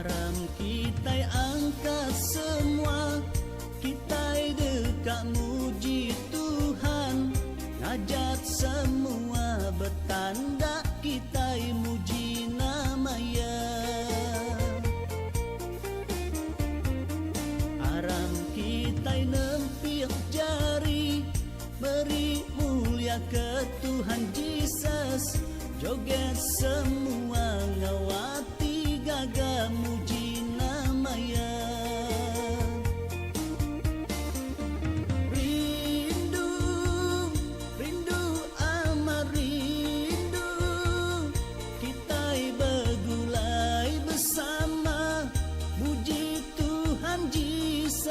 Aram kitai angkat semua, kitai deka muji Tuhan, ngajat semua betanda kitai muji nama Iya. Aram kitai nempik jari, meri mulia ke Tuhan Jesus, joget semua enggau ati gaga muji nama Iya. Rindu, rindu amat rindu, kitai begulai besama muji Tuhan Jesus.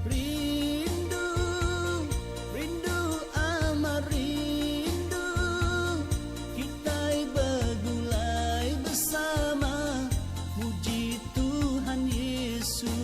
Rindu, rindu amat rindu, kitai begulai besama muji Tuhan Yesus.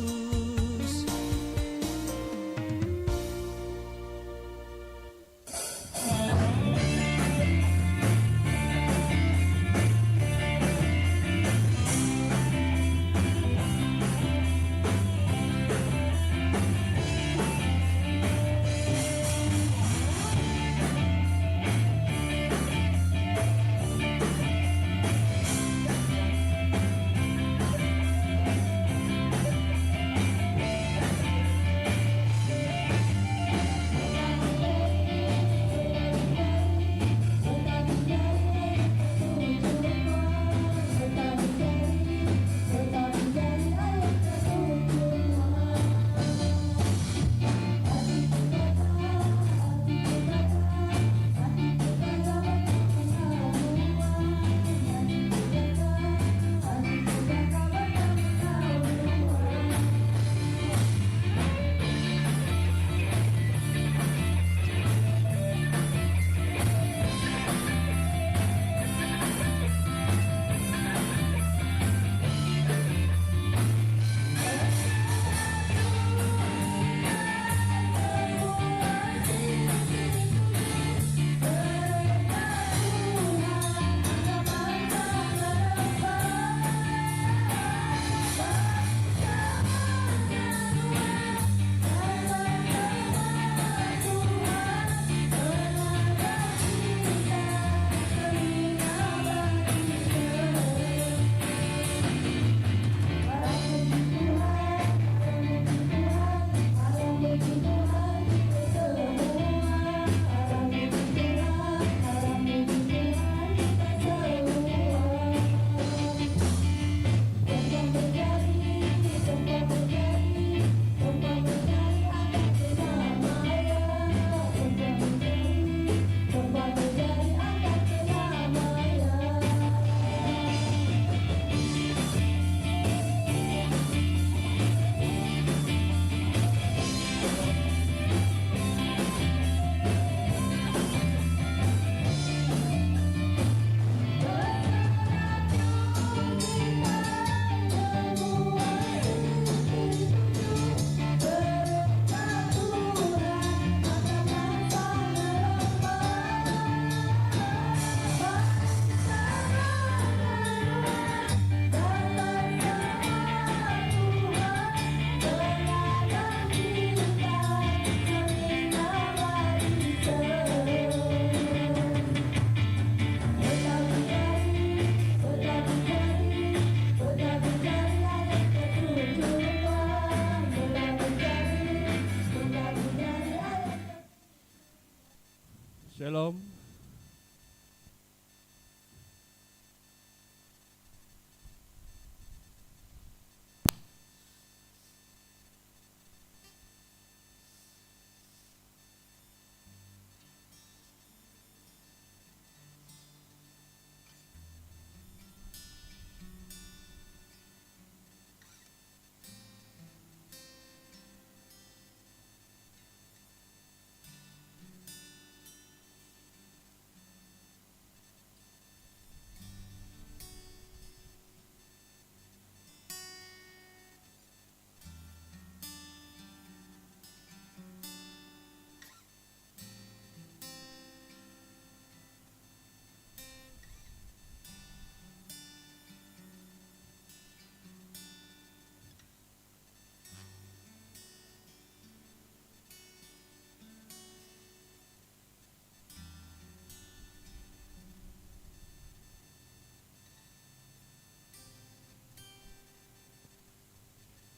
Shalom.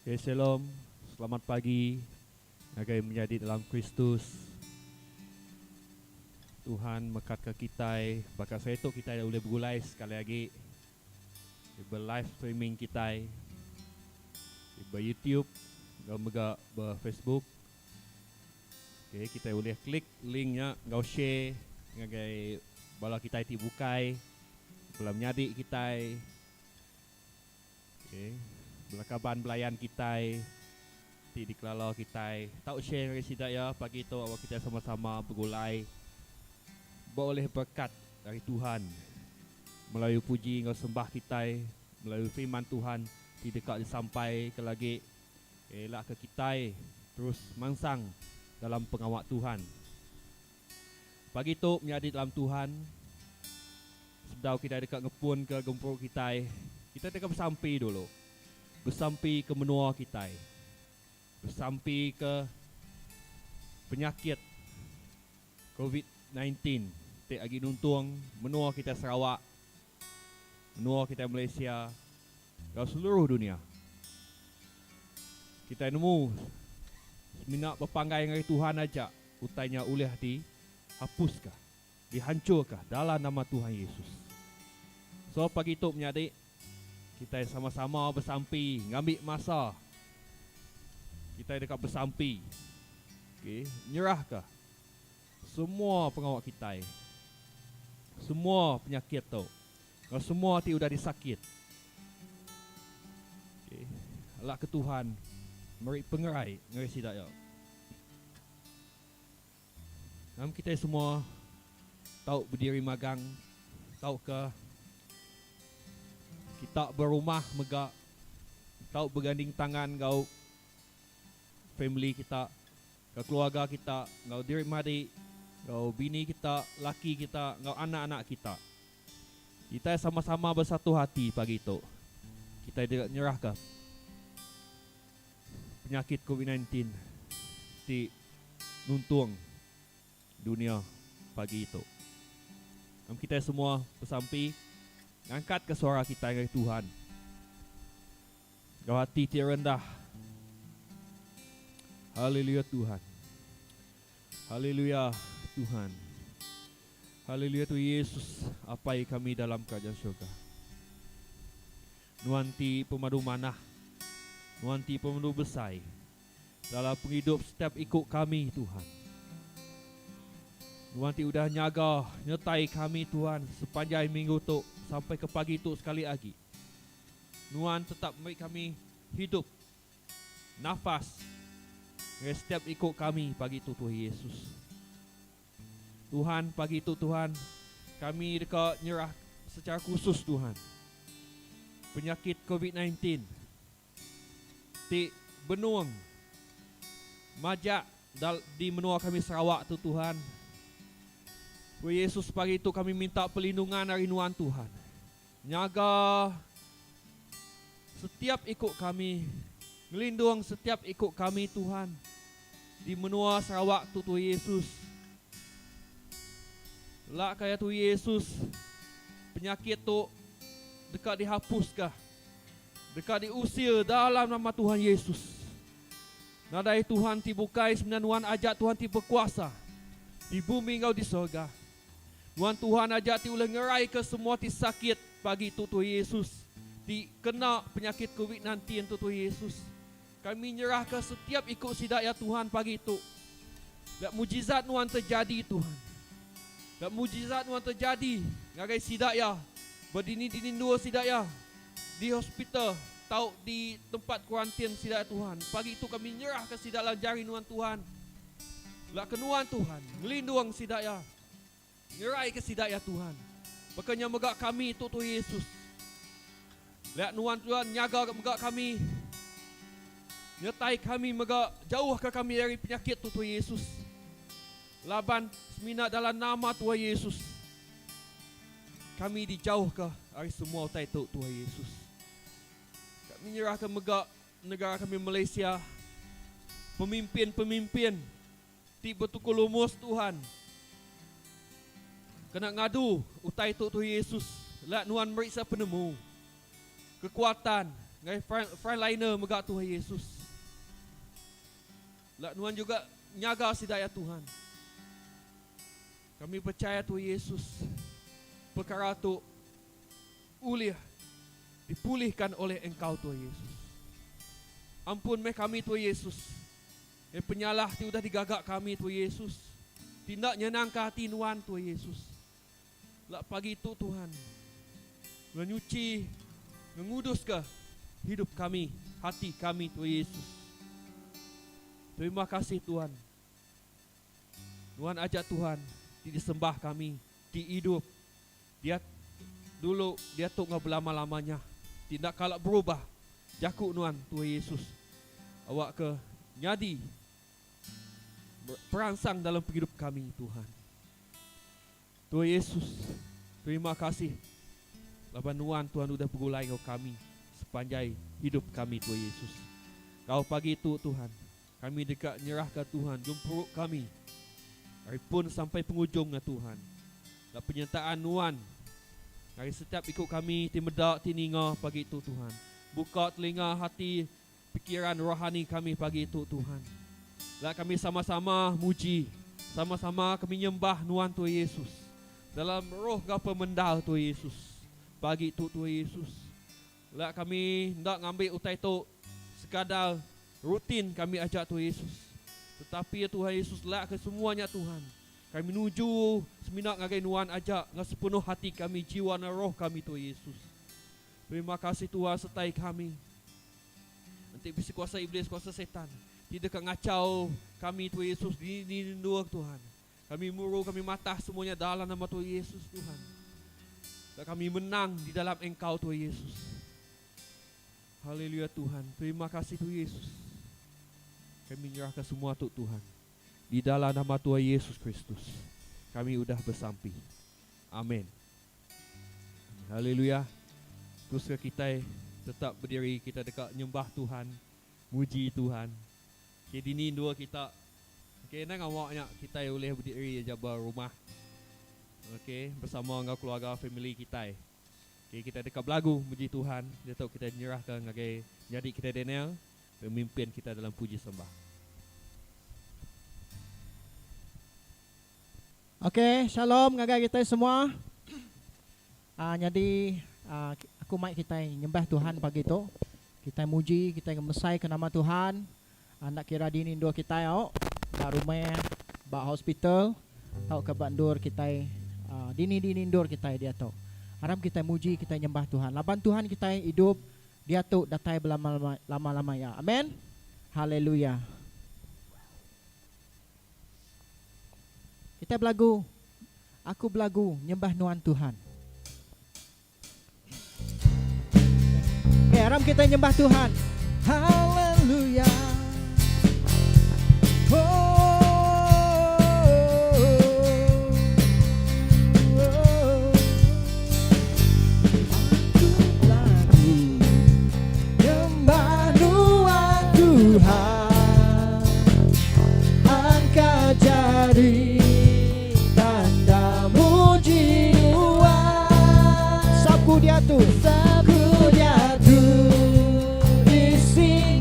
Okay, shalom. Selamat pagi ngagai menyadi dalam Kristus. Tuhan mekatka kitai baka saritu kitai ulih begulai sekali agi ba live streaming kitai ba YouTube enggau mega ba Facebook. Okay, kitai ulih klik link nya enggau share ngagai bala kitai ti bukai, bala menyadi kitai. Okay. Bala kaban belayan kitai ti dikelala kitai tau share ngagai sida iya pagi tu awak kitai sama-sama begulai beolih berekat ari Tuhan melalui puji enggau sembah kitai melalui firman Tuhan ti deka disampai ke lagi ila ke kitai terus mansang dalam pengawa Tuhan. Pagi tu menyadi dalam Tuhan, sebedau kitai deka ngepunka gempuru kitai, kitai deka besampi dulu. Besampi ke menua kitai. Besampi ke penyakit Covid 19 ti agi nuntung menua kitai Sarawak, menua kitai Malaysia enggau seluruh dunia. Kitai nemu semina bepanggai ngagai Tuhan aja. Utai nya ulih di hapuska, dihancurka dalam nama Tuhan Yesus. So pagi tu menyadi, kitai sama-sama besampi ngambi masa kitai deka besampi okay, nyerahka semua pengawa kitai, semua penyakit tu enggau semua ti udah disakit. Okay, alak ke Tuhan meri pengerai ngagai sida iya. Ngam kitai semua tau bediri magang tauka kita berumah mega tau beganding tangan enggau family kita enggau keluarga kita enggau diri madi enggau bini kita laki kita enggau anak-anak kita. Kitai sama-sama bersatu hati pagi tu. Kitai deka nyerahka penyakit Covid 19 ti nuntung dunia pagi tu. Am kitai semua besampi ngangkatka suara kitai ngagai Tuhan enggau ati ti rendah. Haleluya Tuhan. Haleluya Tuhan. Haleluya tu Yesus Apai kami dalam kerajaan syurga. Nuan ti pemadu manah, Nuan ti pemadu besai dalam pengidup setiap iku kami, Tuhan. Nuan ti udah nyaga nyertai kami, Tuhan, sepanjai minggu tu sampai ke pagi tu sekali agi. Nuan tetap meri kami hidup, nafas ngagai setiap iku kami pagi tu, Tuhan Yesus. Tuhan, pagi tu Tuhan, kami deka nyerah secara khusus Tuhan penyakit Covid 19 ti benung majak di menua kami Sarawak tu Tuhan. Ku Yesus pagi tu kami minta perlindungan ari nuan Tuhan. Nyaga setiap iku kami, ngelindung setiap iku kami Tuhan di menua Sarawak tu Tuhan Yesus. Lak ka iya Tuhan Yesus penyakit tu deka dihapuska, deka diusir dalam nama Tuhan Yesus. Nadai Tuhan ti bukai semina nuan aja Tuhan ti bekuasa di bumi enggau di sorga. Nuan Tuhan aja ti ulih ngeraika semua ti sakit pagi tu Tuhan Yesus, ti kena penyakit covid 19 tu Tuhan Yesus. Kami nyerahka setiap iku sida ya Tuhan pagi tu. Lek mujizat Nuan terjadi Tuhan. Lek mujizat Nuan terjadi ngagai sida ya ba dini-dini endur sida ya di hospital tau di tempat kuarantin sida ya Tuhan. Pagi tu kami nyerahka sida dalam jari Nuan Tuhan. Lak ke Nuan Tuhan ngelindung sida iya, ngeraika sida iya Tuhan. Baka nya mega kami tu Tuhan Yesus. Lak Nuan Tuhan nyaga mega kami, nyertai kami mega jauhka kami ari penyakit tu Tuhan Yesus. Laban semina dalam nama Tuhan Yesus kami dijauhka ari semua utai tu Tuhan Yesus. Kami nyerahka mega Negara kami Malaysia, pemimpin-pemimpin ti betuku lumus Tuhan kena ngadu utai tu Tuhan Yesus lak nuan meri sa penemu, kekuatan Ngagai frontliner mega Tuhan Yesus. Lak nuan juga nyaga sida ya Tuhan. Kami percaya Tuhan Yesus perkara tu ulih dipulihkan oleh Engkau Tuhan Yesus. Ampun meh kami Tuhan Yesus. Eh penyalah ti udah digaga kami Tuhan Yesus. Ti enda nyenangka ati nuan Tuhan Yesus. Lak pagi tu Tuhan ngenyuchi ngenguduska hidup kami, hati kami Tuhan Yesus. Terima kasih Tuhan. Nuan aja Tuhan ti disembah kami, ti idup dia dulu, diatu enggau belama-lamanya, ti enda kala berubah jaku Nuan Tuhan Yesus. Awakka nyadi peransang dalam pengidup kami Tuhan. Tuhan Yesus, terima kasih laban Nuan Tuhan udah begulai enggau kami sepanjai hidup kami Tuhan Yesus. Enggau pagi tu Tuhan, kami deka nyerahka Tuhan gempuru kami ari pun sampai pengujungnya Tuhan. Ba penyertaan Nuan ngagai setiap iku kami ti meda ti ninga pagi tu Tuhan. Buka telinga hati Pikiran rohani kami pagi tu Tuhan. Lak kami sama-sama muji, sama-sama kami nyembah Nuan Tuhan Yesus dalam roh enggau pemendar Tuhan Yesus. Pagi tu Tuhan Yesus. Lak kami enda ngambi utai tu sekadar rutin kami aja Tuhan Yesus. Tetapi ya Tuhan Yesus lak ke semua nya Tuhan. Kami nuju semina ngagai Nuan aja enggau sepenuh hati kami, jiwa dan roh kami Tuhan Yesus. Terima kasih Tuhan sertai kami. Enti bisi kuasa iblis, kuasa setan ti deka ngachau kami Tuhan Yesus di ni endur Tuhan. Kami muru, kami matah semuanya dalam nama Tuhan Yesus Tuhan. Dan kami menang di dalam Engkau Tuhan Yesus. Haleluya Tuhan. Terima kasih Tuhan Yesus. Kami menyerahkan semua tu Tuhan. Di dalam nama Tuhan Yesus Kristus. Kami udah bersampi. Amin. Haleluya. Terus ke kitai tetap berdiri kita deka nyembah Tuhan, muji Tuhan. Okay, dini endua kita. Okay, endang awak nya kitai ulih berdiri aja ba rumah. Okay, bersama enggau keluarga family kitai. Okay, kita deka belagu muji Tuhan. Diatu kita nyerahka ngagai menyadi kitai Daniel pemimpin kita dalam puji sembah. Ok shalom ngagai kitai semua. Uh, nyadi uh, aku mai kitai nyembah Tuhan pagi tu. Kitai muji, kitai ngemesai ke nama Tuhan. Uh, enda kira dini endur kitai au, ba rumah, ba hospital tauka ba endur kitai uh, dini-dini endur kitai diatu. Aram kitai muji, kitai nyembah Tuhan. Laban Tuhan kitai idup diatu datai belama-lama iya. Amen. Haleluya. Kitai belagu, Aku belagu nyembah Nuan Tuhan. Okay, aram kitai nyembah Tuhan. Haleluya. Oh. Aku belagu nyembah Nuan Tuhan. Angkat jari tanda muji Nuan. Sapu diatu, sapu diatu isi.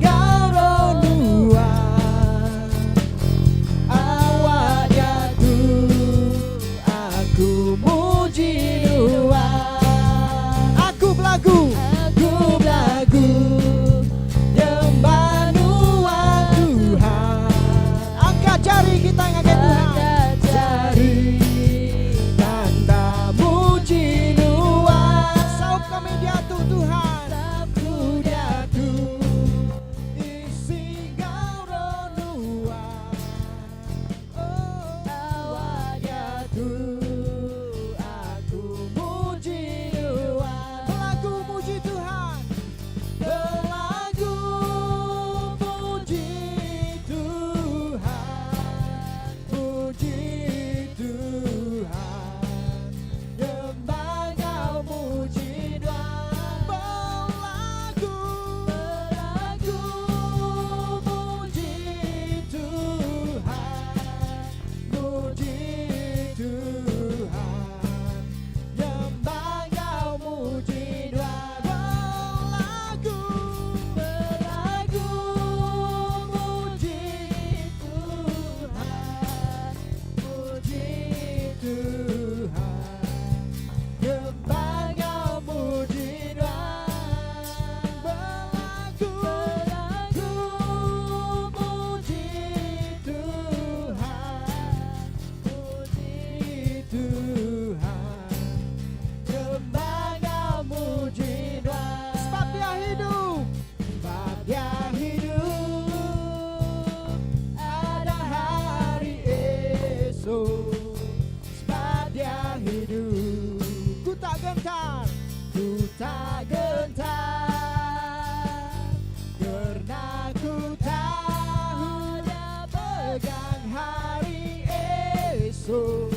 esok.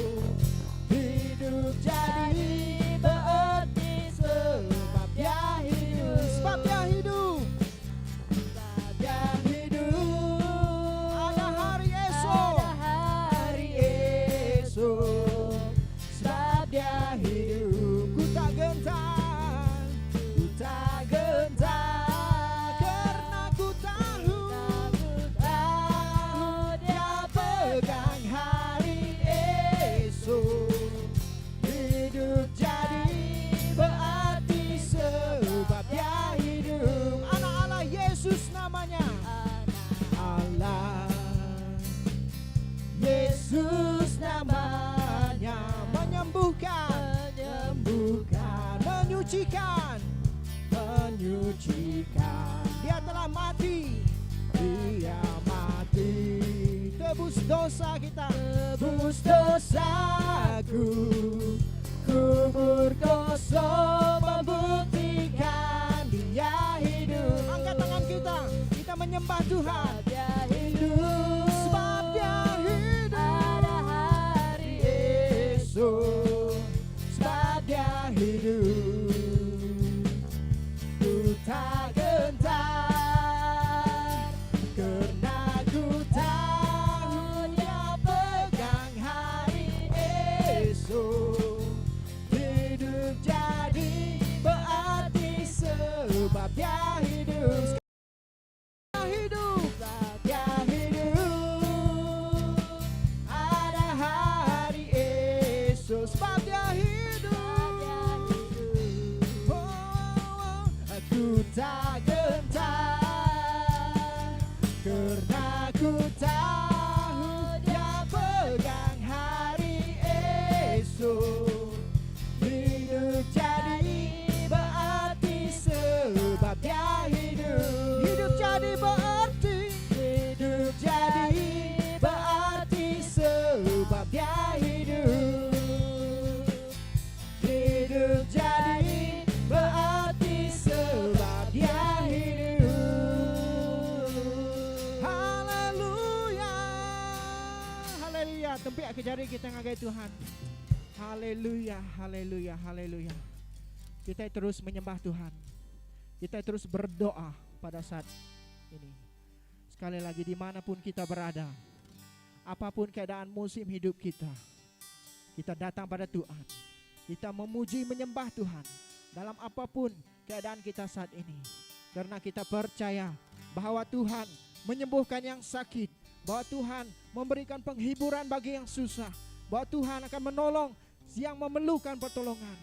Hidup jadi bererti sebab dia hidup. Sebab dia hidup. Sebab dia hidup. Ada hari esok. Ada hari esok. Sebab dia hidup. Ku tak gentar. Ku tak gentar. Kerana ku tahu. Tahu Dia pegang hari esok. Hidup jadi berarti sebab dia hidup. Anak Allah Yesus namanya. Allah Yesus namanya menyembuhkan, menyembuhkan, menyucikan, menyucikan. Dia telah mati, dia mati, tebus dosa kita, tebus dosaku. Kubur kosong membuktikan dia hidup. Angkat tangan kita, kita menyembah Tuhan. Dia hidup. Sebab dia hidup. Ada hari esok. Sebab dia hidup. Ku tak gentar. Kerana ku tahu dia pegang hari esok. Hidup jadi berarti sebab dia hidup. Dia hidup, dia hidup. Ada hari esok sebab dia hidup. Oh, aku tak gentar kerana ku tahu dia pegang hari esok. Hidup jadi berarti sebab dia hidup. Hidup jadi berarti, hidup jadi berarti sebab dia hidup. Hidup jadi berarti sebab dia hidup. Haleluya. Haleluya. Tempiak ke jari kita ngagai Tuhan. Haleluya, haleluya, haleluya. Kita terus menyembah Tuhan. Kita terus berdoa pada saat ini. Sekali lagi dimanapun kita berada, apapun keadaan musim hidup kita, kita datang pada Tuhan. Kita memuji menyembah Tuhan dalam apapun keadaan kita saat ini. Karena kita percaya bahwa Tuhan menyembuhkan yang sakit, bahwa Tuhan memberikan penghiburan bagi yang susah, bahwa Tuhan akan menolong yang memerlukan pertolongan.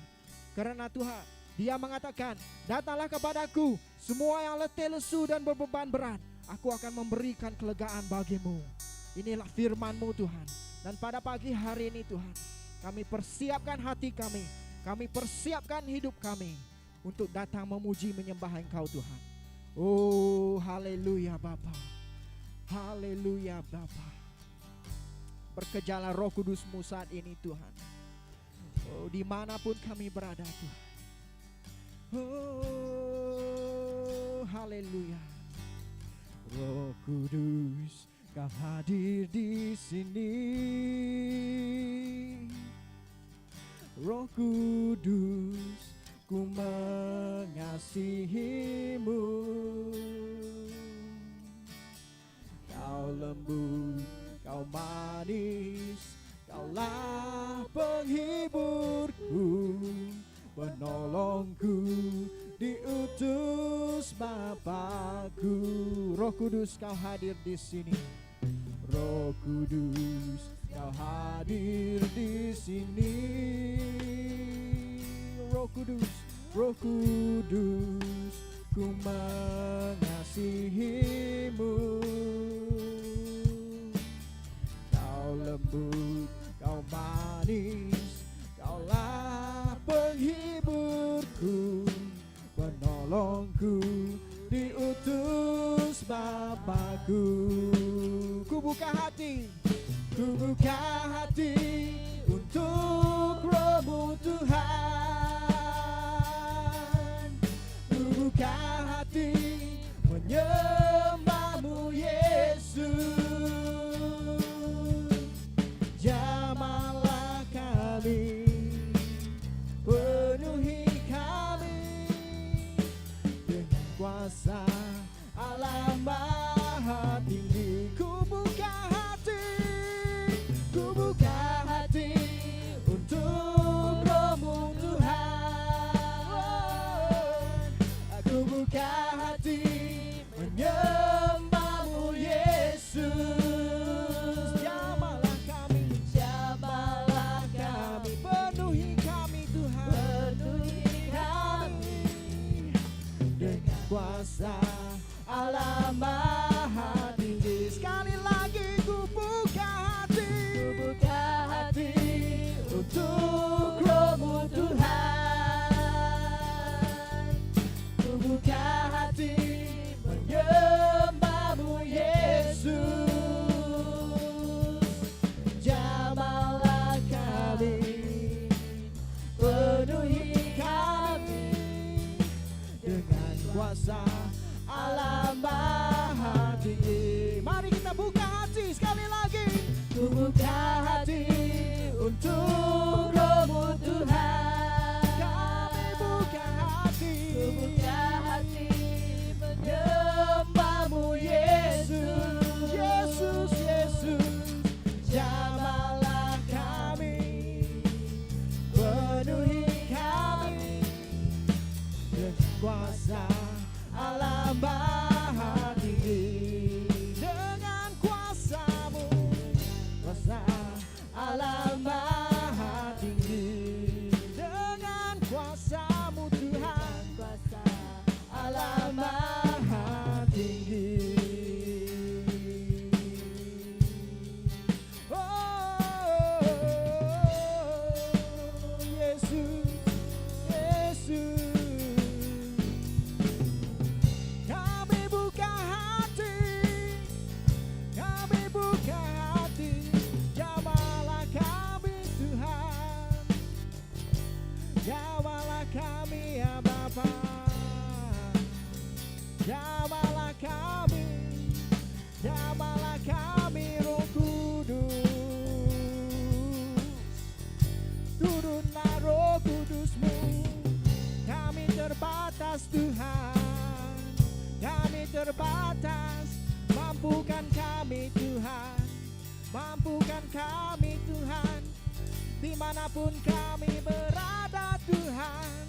Karena Tuhan, Dia mengatakan, datanglah kepadaku semua yang letih lesu dan berbeban berat, aku akan memberikan kelegaan bagimu. Inilah firman-Mu Tuhan. Dan pada pagi hari ini Tuhan, kami persiapkan hati kami, kami persiapkan hidup kami untuk datang memuji menyembah Engkau Tuhan. Oh, haleluya Bapa. Haleluya Bapa. Bekerjalah Roh Kudus-Mu saat ini Tuhan. Oh, dimanapun kami berada Tuhan. Oh, haleluya. Roh Kudus, Kau hadir di sini. Roh Kudus, ku mengasihimu. Kau lembut, kau manis, kaulah penghiburku, penolongku, diutus Bapakku. Roh Kudus, kau hadir di sini. Roh Kudus, kau hadir di sini. Roh Kudus, Roh Kudus, ku mengasihimu. Kau lembut, kau manis, kaulah penghiburku, penolongku, diutus Bapakku. Ku buka hati, ku buka hati untuk rohmu Tuhan. Ku buka hati menyembahmu Yesus. Jamahlah Allah Maha Tinggi. Sekali lagi ku buka hati, Ku buka hati untuk rohmu Tuhan. Ku buka hati menyembahmu Yesus. Jamalah kami, penuhi kami dengan kuasa Allah Maha Tinggi. Mari kita buka hati sekali lagi. Ku buka hati untuk rohmu Tuhan. Kami buka hati. Ku buka hati menyembahmu Yesus. Yesus, Yesus, jamalah kami, penuhi kami dengan kuasa Allah Maha Tinggi. Dengan kuasamu, kuasa Allah Maha Tinggi. Dengan kuasamu Tuhan, Kuasa Allah Maha Tinggi. Oh, Yesus, Yesus. Kami buka hati, kami buka hati, jamalah kami Tuhan, jamalah kami ya Bapa, jamalah kami, jamalah kami Roh Kudus, turunlah Roh Kudusmu, kami terbatas Tuhan, kami terbatas, mampukan kami Tuhan, mampukan kami Tuhan, dimanapun kami berada Tuhan,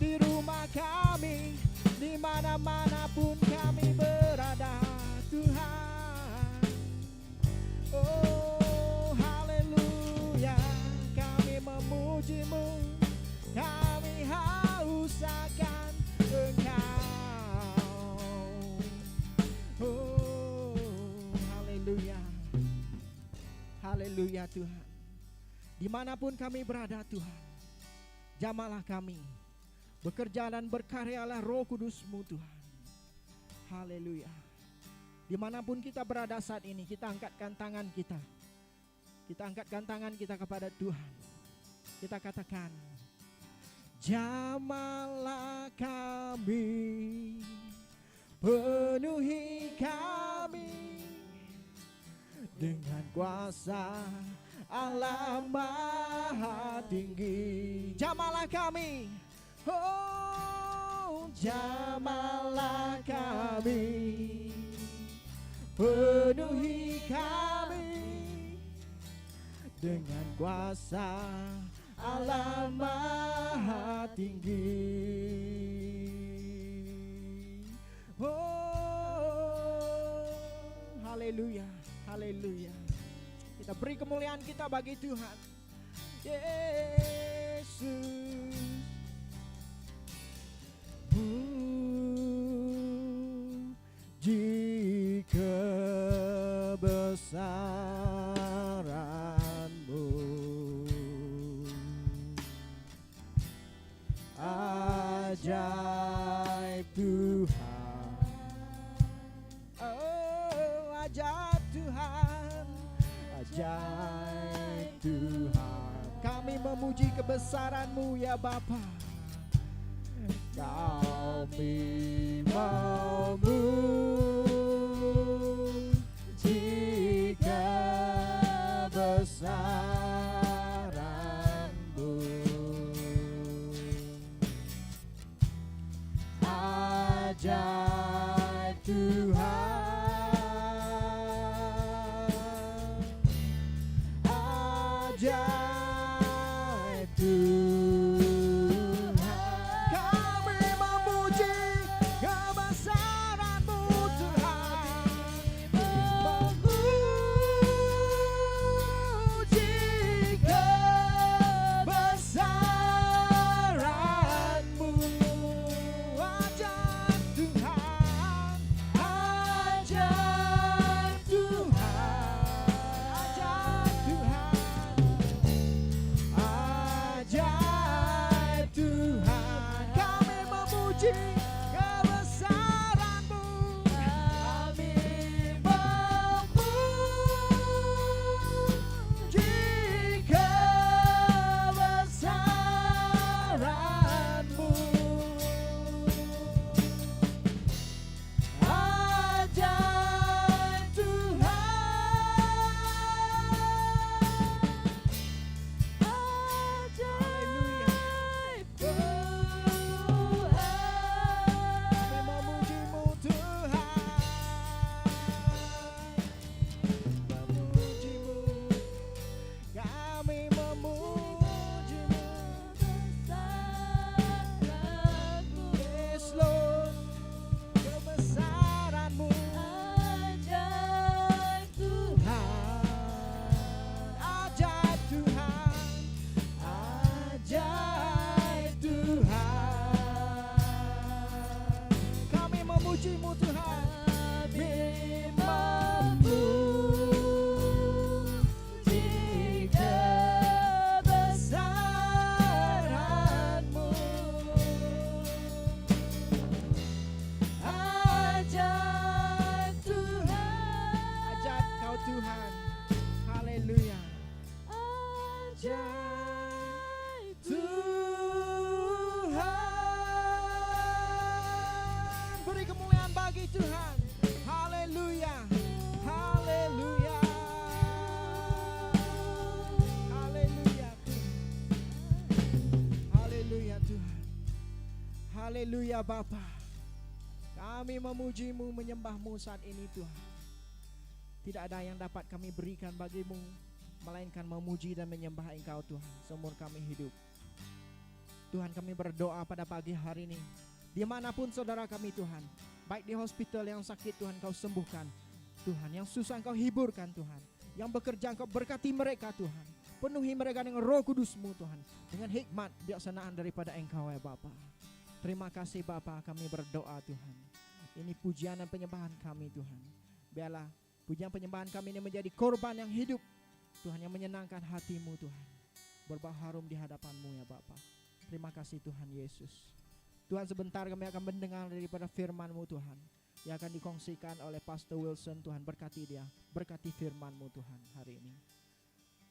di rumah kami, di mana-mana pun kami berada Tuhan. Oh haleluya, kami memujimu, kami haus akan Engkau. Oh haleluya, haleluya Tuhan. Dimanapun kami berada Tuhan, jamalah kami, bekerja dan berkaryalah Roh Kudusmu Tuhan. Haleluya. Dimanapun kita berada saat ini, kita angkatkan tangan kita. Kita angkatkan tangan kita kepada Tuhan. Kita katakan, jamalah kami, penuhi kami dengan kuasa Allah Maha Tinggi. Jamalah kami, oh jamalah kami, penuhi kami dengan kuasa Allah Maha Tinggi. Oh, haleluya, haleluya. Kita beri kemuliaan kita bagi Tuhan. Yesus. Puji kebesaranmu, ajaib Tuhan, oh ajaib Tuhan, ajaib Tuhan. Kami memuji kebesaranmu ya Bapa. Kami memuji kebesaranmu, ajaib Tuhan, ajaib Tuhan. Kami memuji kebesaranmu. Haleluya Bapa. Kami memujimu, menyembahmu saat ini Tuhan. Tidak ada yang dapat kami berikan bagimu melainkan memuji dan menyembah Engkau Tuhan seumur kami hidup. Tuhan kami berdoa pada pagi hari ini. Dimanapun saudara kami Tuhan, baik di hospital yang sakit Tuhan Kau sembuhkan. Tuhan yang susah Engkau hiburkan Tuhan. Yang bekerja Engkau berkati mereka Tuhan. Penuhi mereka dengan roh kudusmu Tuhan. Dengan hikmat bijaksanaan daripada Engkau ya Bapa. Terima kasih Bapa kami berdoa Tuhan. Ini pujian dan penyembahan kami Tuhan. Biarlah pujian penyembahan kami ini menjadi korban yang hidup Tuhan yang menyenangkan hatimu Tuhan. Berbau harum di hadapanmu ya Bapa. Terima kasih Tuhan Yesus. Tuhan sebentar kami akan mendengar daripada firman-Mu Tuhan. Yang akan dikongsikan oleh Pastor Wilson. Tuhan berkati dia. Berkati firman-Mu Tuhan hari ini.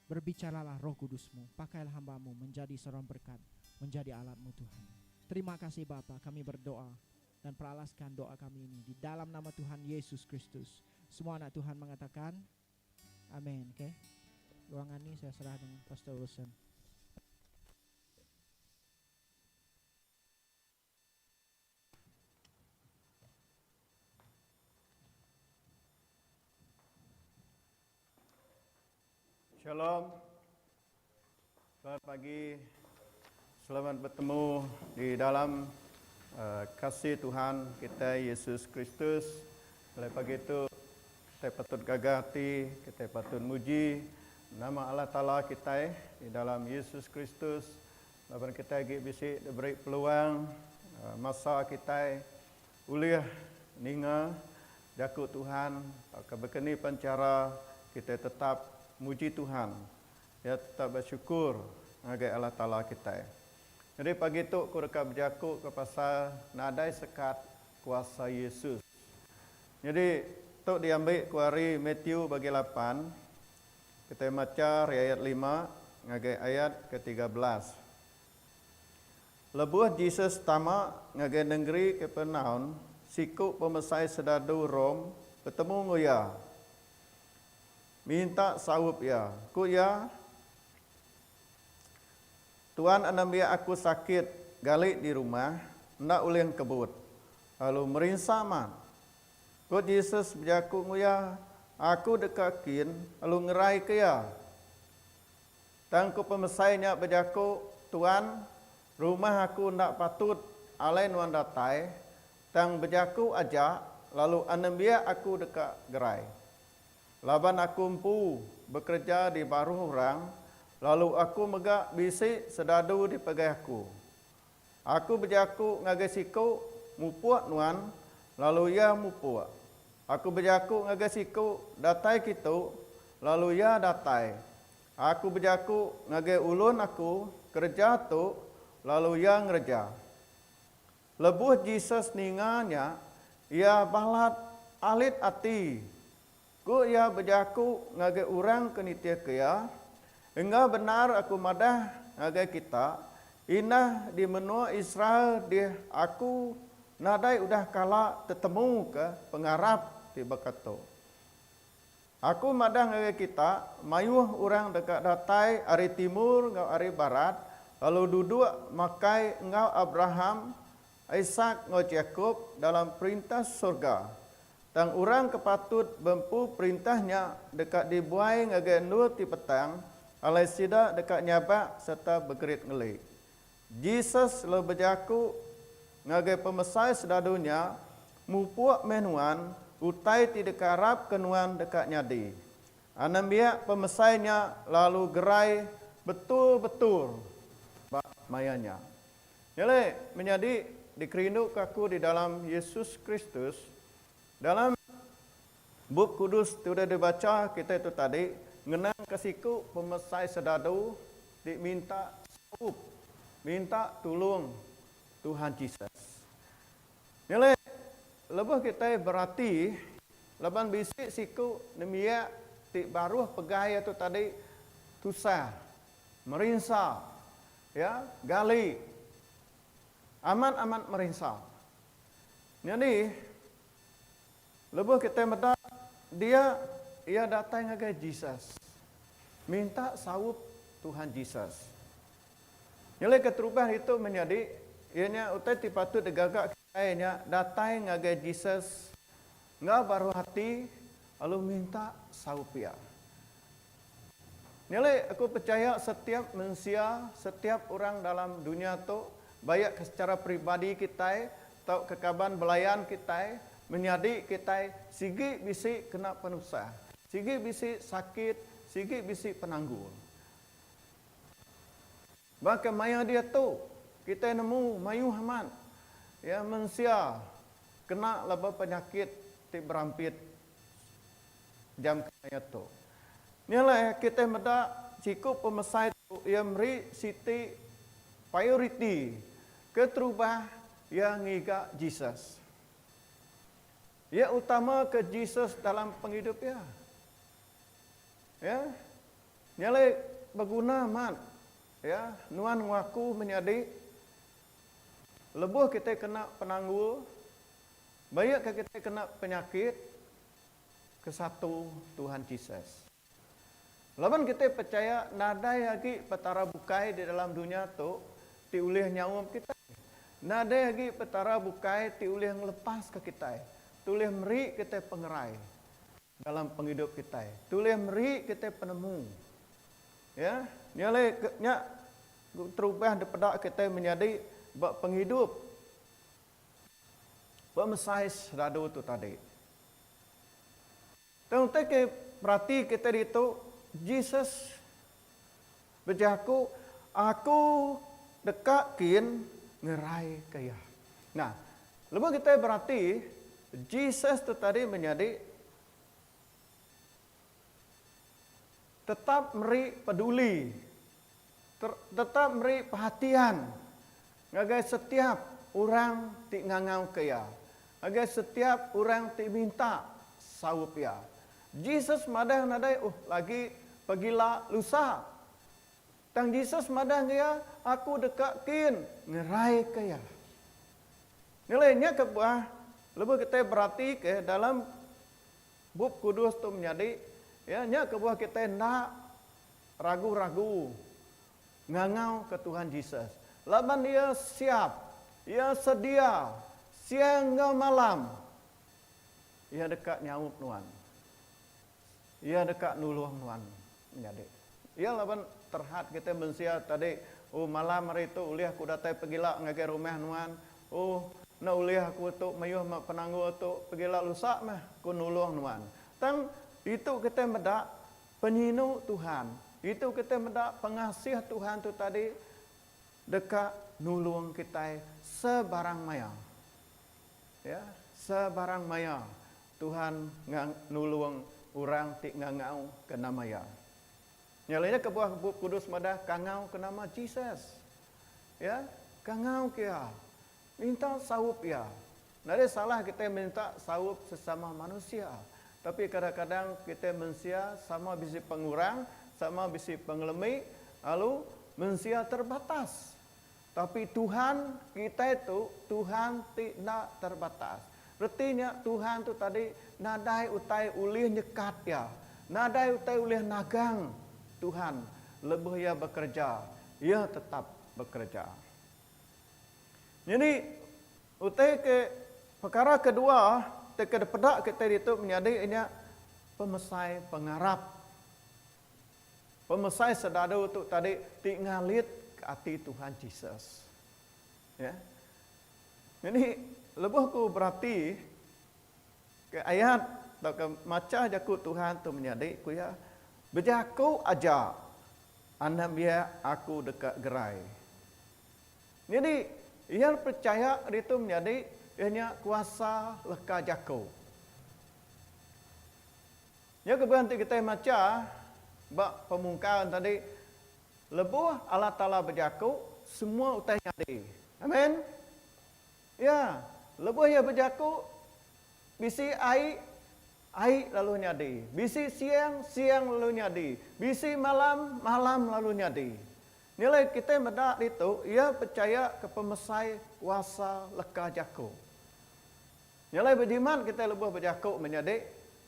Berbicaralah roh kudus-Mu. Pakailah hamba-Mu menjadi seorang berkat. Menjadi alat-Mu Tuhan. Terima kasih Bapa, kami berdoa dan peralaskan doa kami ini di dalam nama Tuhan Yesus Kristus. Semua anak Tuhan mengatakan amin. Okey. Ruangan ini saya serah dengan Pastor Wilson. Shalom. Selamat pagi. Selamat bertemu di dalam uh, kasih Tuhan kita Yesus Kristus. Mulai pagi itu kita patut gagah hati, kita patut muji nama Allah Taala kita di dalam Yesus Kristus. Laban kita lagi bisi diberi peluang uh, masa kita ulih ninga jaku Tuhan ke bekeni pencara kita tetap muji Tuhan ya tetap bersyukur ngagai Allah Taala kita. Jadi pagi tu ku deka bejaku ke pasal nadai sekat kuasa Yesus. Jadi tu diambil ku ari Matthew bagi 8 kita maca ari ayat 5 ngagai ayat ke-13. Lebuh Jesus tama ngagai nengeri Capernaum, siku pemesai sedadu Rome betemu enggau iya. Minta saup iya. Ku iya, Tuan anembiak aku sakit gali di rumah, enda ulih engkebut, lalu merinsa amat. Ku Jesus bejaku enggau iya, Aku deka kin lalu ngeraika iya. Tang ku pemesai nya bejaku, Tuan, rumah aku enda patut alai nuan datai, tang bejaku aja lalu anembiak aku deka gerai. Laban aku empu bekereja di baruh orang, lalu aku mega bisi sedadu dipegai aku. Aku bejaku ngagai siku, Mupuk nuan, lalu iya mupuk. Aku bejaku ngagai siku, Datai kitu, lalu iya datai. Aku bejaku ngagai ulun aku, Kereja tu, lalu iya ngereja. Lebuh Jesus ninga nya, iya balat alit ati. Ku iya bejaku ngagai orang ke nitihka iya, Enggau bendar aku madah ngagai kita, indah di menua Israel dih aku nadai udah kala tetemuka pengarap ti baka tu. Aku madah ngagai kita, mayuh orang deka datai ari timur enggau ari barat, lalu duduk makai enggau Abraham, Isak enggau Jakop dalam Perintah surga. Tang orang ke patut bempu perintah nya deka dibuai ngagai endur ti petang, alai sida deka nyabak sereta begerit ngeli. Jesus lalu bejaku ngagai pemesai sedadu nya, Mupuk meh nuan, utai ti dikarapka nuan deka nyadi. Anembiak pemesai nya lalu gerai betul-betul ba maya nya. Nya alai, menyadi dikerinduka aku di dalam Yesus Kristus, dalam Bup Kudus ti udah dibacha kitai tu tadi, ngenangka siku pemesai sedadu ti minta saup, minta tulung Tuhan Jesus. Nya alai, lebuh kitai berati laban bisi siku nembiak ti baruh pegai iya tu tadi tusah, merinsa, ya, gali, amat-amat merinsa. Nyadi, Lebuh kitai meda dia, iya datai ngagai Jesus, minta saup Tuhan Jesus. Nyelai keterubah ditu menyadi, iya nya utai ti patut digaga kitai nya datai ngagai Jesus enggau baruh ati lalu minta saup iya. Nya alai aku pechaya setiap mensia, setiap orang dalam dunya tu, baik ke secara peribadi kitai tauka kaban belayan kitai, menyadi kitai sigi bisi kena penusah, sigi bisi sakit, sigi bisi penanggul. Baka maya diatu, kitai nemu mayuh amat iya mensia kena laban penyakit ti berampit. Jam kemaya tu. Nya alai kitai meda siku pemesai tu iya meri siti prioriti keterubah iya ngiga Jesus. Iya utama ke Jesus dalam pengidup iya. Ya. Nya alai beguna amat ya nuan enggau aku menyadi lebuh kitai kena penanggul baik ke kitai kena penyakit Kesatu Tuhan Jesus. Laban kitai pechaya nadai agi petara bukai di dalam dunya tu ti ulih nyaum kitai. Nadai agi petara bukai ti ulih ngelepaska kitai, ti ulih meri kitai pengerai dalam pengidup kitai, ti ulih meri kitai penemu. Ya, nya alai nya terubah dipeda kitai menyadi ba pengidup Pemesai seradu tu tadi. Tang utai ke perati kitai ditu, Jesus bejaku, Aku deka kin ngeraika iya. Nah, lebuh kitai berati, Jesus tu tadi menyadi tetap meri peduli, tetap meri perhatian Ngagai setiap orang ti ngangauka Iya, ngagai setiap orang ti minta saup Iya. Jesus madah nadai uh lagi pagila lusa. Tang Jesus madah ngagai iya, Aku deka kin ngeraika iya. Ngelai nya kebuah lebuh kitai beratika dalam Bup Kudus tu menyadi, ya nya kebuah kitai enda ragu-ragu Ngangau ke Tuhan Jesus. Laban Iya siap, Iya sedia, siang enggau malam, Iya deka nyaup nuan. Iya deka nulung nuan menyadi. Iya laban terhad kitai mensia tadi, oh malam hari tu ulih aku datai pegila ngagai rumah nuan, oh enda ulih aku tu mayuh meh penanggul tu, pegila lusa meh aku nulung nuan. Tang ditu kitai meda Penyinu Tuhan. Ditu kitai meda pengasih Tuhan tu tadi deka nulung kitai sebarang maya. Ya, sebarang maya Tuhan nulung orang ti ngangau ke nama Iya. Nya alai nya kebuah Bup Kudus madah kangau ke nama Jesus. Ya, kangau ke Iya. Minta saup Iya. Nadai salah kitai minta saup sesama manusia. Tapi kadang-kadang kitai mensia sama bisi pengurang, sama bisi pengelemi, lalu mensia terbatas. Tapi Tuhan kitai tu Tuhan ti enda terbatas. Reti nya Tuhan tu tadi nadai utai ulih nyekat Iya, nadai utai ulih nagang Tuhan lebuh Iya bekereja, Iya tetap bekereja. Nyadi utai ke pekara kedua ti ke dipeda kitai ditu menyadi nya pemesai pengarap. Pemesai sedadu tu tadi ti ngalit ke ati Tuhan Jesus. Ya. Nyadi lebuh ku berati ke ayat tauka macha jaku Tuhan tu menyadi ku iya bejaku aja anak biak aku deka gerai. Nyadi, iya pechaya ditu menyadi iya nya kuasa leka jaku. Nya kebuah enti kitai macha ba pemungkal tadi, lebuh Allah Taala bejaku, semua utai nyadi. Amen. Ya, lebuh iya bejaku, bisi ai, ai lalu nyadi. Bisi siang, siang lalu nyadi. Bisi malam, malam lalu nyadi. Nilai kitai meda ditu iya pechaya ke pemesai kuasa leka jaku. Nilai bejimat kitai lebuh bejaku menyadi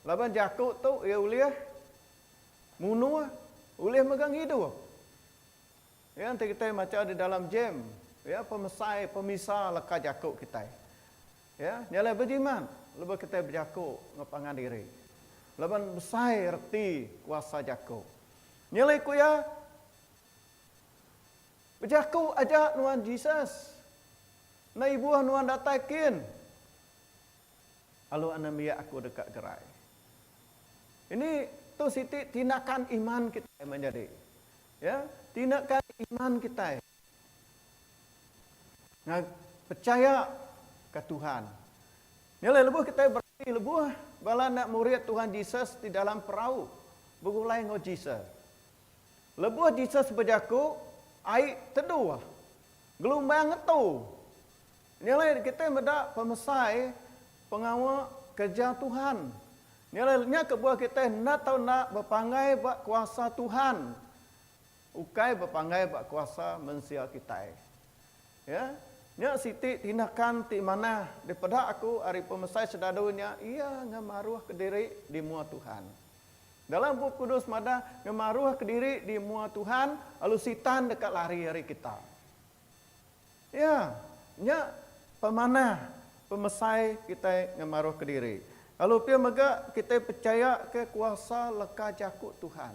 laban jaku tu iya ulih munuh ulih mega ngidup. Iya enti kitai macha di dalam James. Ya pemesai pemisa leka jaku kitai. Ya nya alai bejimat lebuh kitai bejaku enggau pangan diri. Laban besai reti kuasa jaku. Nya alai ku iya bejaku aja nuan Jesus. Enda ibuh nuan datai kin. Lalu anembiak aku deka gerai. Ini tu siti tindakan iman kitai menyadi. Ya, tindakan iman kitai. Ngag pechaya ke Tuhan. Nya alai lebuh kitai berati lebuh bala anak murid Tuhan Jesus di dalam perau begulai enggau Jesus. Lebuh Jesus bejaku, ai teduh, gelumbang ngetu. Nya alai kitai meda pemesai pengawa kereja Tuhan. Nya alai nya kebuah kitai enda tau enda bepanggai ba kuasa Tuhan, ukai bepanggai ba kuasa mensia kitai. Ya, nya siti tindakan ti manah dipeda aku ari pemesai sedadu nya iya ngemaruh kediri di mua Tuhan. Dalam Bup Kudus madah ngemaruh kediri di mua Tuhan lalu Sitan deka lari ari kita. Iya, nya pemanah pemesai kitai ngemaruhka diri. Lalu pia mega kitai pechayaka kuasa leka jaku Tuhan.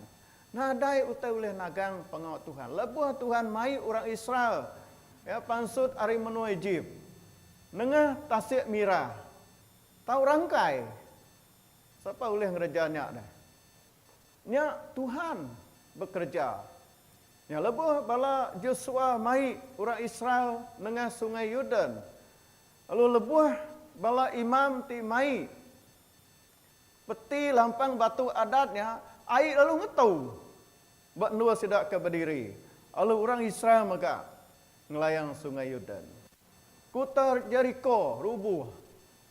Nadai utai ulih nagang pengawa Tuhan. Lebuh Tuhan mai orang Israel iya pansut ari menua Ejip nengah Tasik Mirah, tau rangkai. Sapa ulih ngereja nya deh? Nya Tuhan bekereja. Nya lebuh bala Josua mai orang Israel nengah Sungai Yordan, lalu lebuh bala imam ti mai peti lampang batu adat nya, ai lalu ngetu ba endur sida ke bediri, lalu orang Israel mega ngelayang Sungai Yordan. Kuta Jeriko rubuh.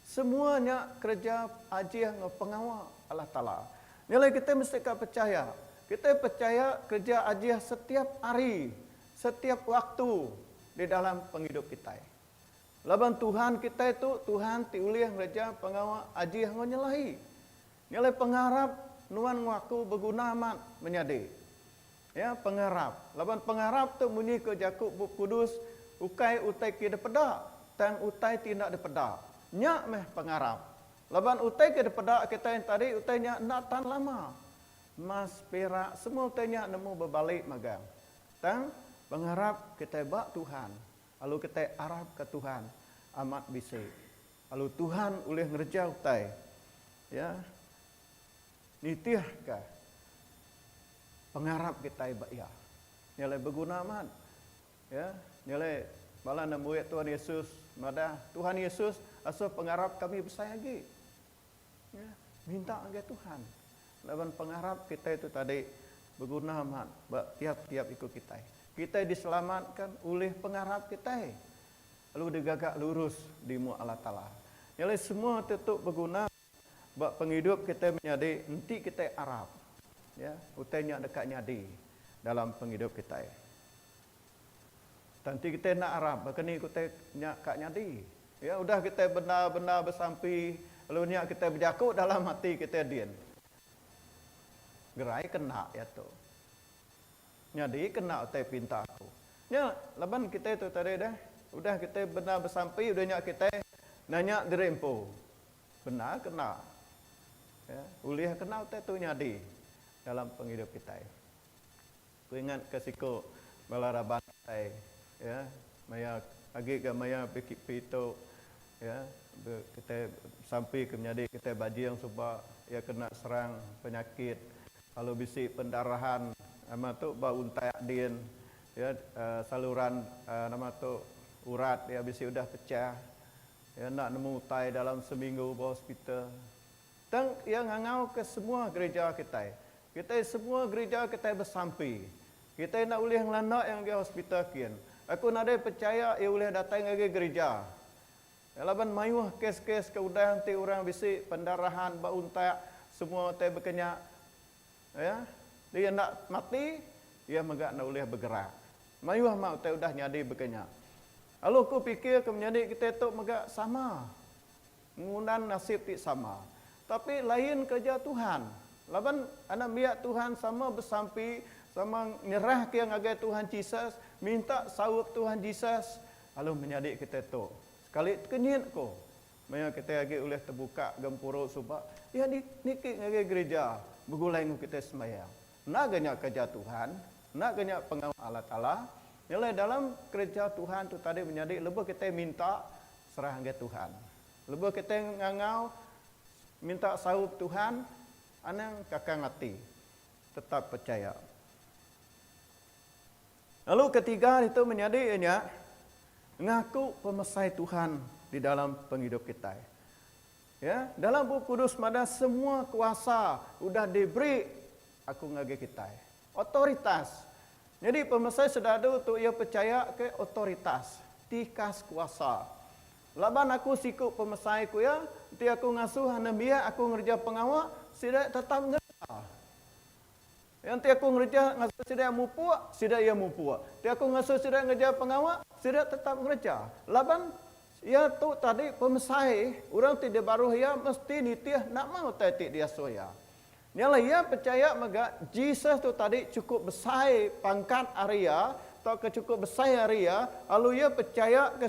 Semua nya kereja ajih enggau pengawa Allah Taala. Nya alai kitai mesti ka pechaya. Kitai pechaya kereja ajih setiap hari, setiap waktu di dalam pengidup kitai. Laban Tuhan kitai tu Tuhan ti ulih ngereja pengawa ajih enggau nyelai. Nya alai pengarap nuan enggau aku beguna amat menyadi. Ya, pengarap. Laban pengarap tu munyi ko jaku Bup Kudus, ukai utai ke dipeda, tang utai ti enda dipeda. Nya meh pengarap. Laban utai ke dipeda kitai tadi utai nya enda tan lama. Emas, perak, semua utai nya nemu bebali magang. Tang pengarap kitai ba Tuhan, lalu kitai arap ke Tuhan amat bisi. Lalu Tuhan ulih ngereja utai. Ya. Nitihka pengarap kitai ba Iya. Nya alai beguna amat. Ya, nya alai bala nembuik Tuhan Yesus madah, Tuhan Yesus, asuh pengarap kami besai agi. Ya, minta ngagai Tuhan. Laban pengarap kitai tu tadi beguna amat ba tiap-tiap iku kitai. Kitai diselamatka ulih pengarap kitai lalu digaga lurus di mua Allah Taala. Nya alai semua ti tu beguna. Ba pengidup kitai menyadi enti kitai arap, ya, utai nya deka nyadi dalam pengidup kitai. Tang enti kitai enda arap, baka ni utai nya ka nyadi? Ya, udah kitai bendar-bendar besampi, lalu nya kitai bejaku dalam ati kitai din. Gerai ke enda iya tu? Nyadi ke enda utai pinta aku? Nya laban kitai tu tadi deh, udah kitai bendar besampi, udah nya kitai nanya diri empu. Bendar kena. Ya, ulih kena utai tu nyadi dalam pengidup kitai. Ku ingat ke siku bala raban kitai ya, maya agi ga maya PKP tu ya, kitai besampi ke menyadi kitai bajing suba iya kena serang penyakit lalu bisi pendarahan nama tu ba untak din ya saluran nama tu urat iya bisi udah pecah. Iya enda nemu utai dalam seminggu ba hospital. Tang iya ngangauka semua gereja kitai. Kitai semua gereja kitai besampi. Kitai enda ulih ngelanda iya ngagai hospital kin. Aku nadai pechaya iya ulih datai ngagai gereja. Laban mayuh kes-kes ke udah enti orang bisi pendarahan ba untak semua utai baka nya. Iya, iya enda mati, iya mega enda ulih begerak. Mayuh amat utai udah nyadi baka nya. Lalu aku pikir ke menyadi kitai tu mega sama, ngundan nasib ti sama. Tapi lain kereja Tuhan. Laban anak biak Tuhan sama besampi, sama nyerahka iya ngagai Tuhan Jesus, minta saup Tuhan Jesus. Lalu menyadi kitai tu. Sekali tekenyit ko maya kitai agi ulih tebuka gempuru suba, iya niki ngagai gerija begulai enggau kitai sembahyang. Enda ga nya kereja Tuhan, enda ga nya pengawa Allah Taala. Nya alai dalam kereja Tuhan tu tadi menyadi lebuh kitai minta serah ngagai Tuhan. Lebuh kitai ngangau minta saup Tuhan, anang kakang ati, tetap pechaya. Lalu ketiga ditu menyadi iya nya ngaku pemesai Tuhan di dalam pengidup kitai. Ya, dalam Bup Kudus madah semua kuasa udah diberi aku ngagai kitai. Otoritas. Nyadi pemesai sedadu tu iya pechaya ke otoritas, tikas kuasa. Laban aku siku pemesai ku iya, enti aku ngasuh anembiak aku ngereja pengawa, sida tetap ngereja. Ya, enti aku ngereja ngasuh sida mupuk, sida iya mupuk. Enti aku ngasuh sida ngereja pengawa, sida tetap ngereja. Laban iya tu tadi pemesai, orang ti dibaruh iya mesti nitih nama utai ti diasuh iya. Nya alai iya pechaya mega Jesus tu tadi chukup besai pangkat ari iya tauka chukup besai ari iya, lalu iya pechaya ke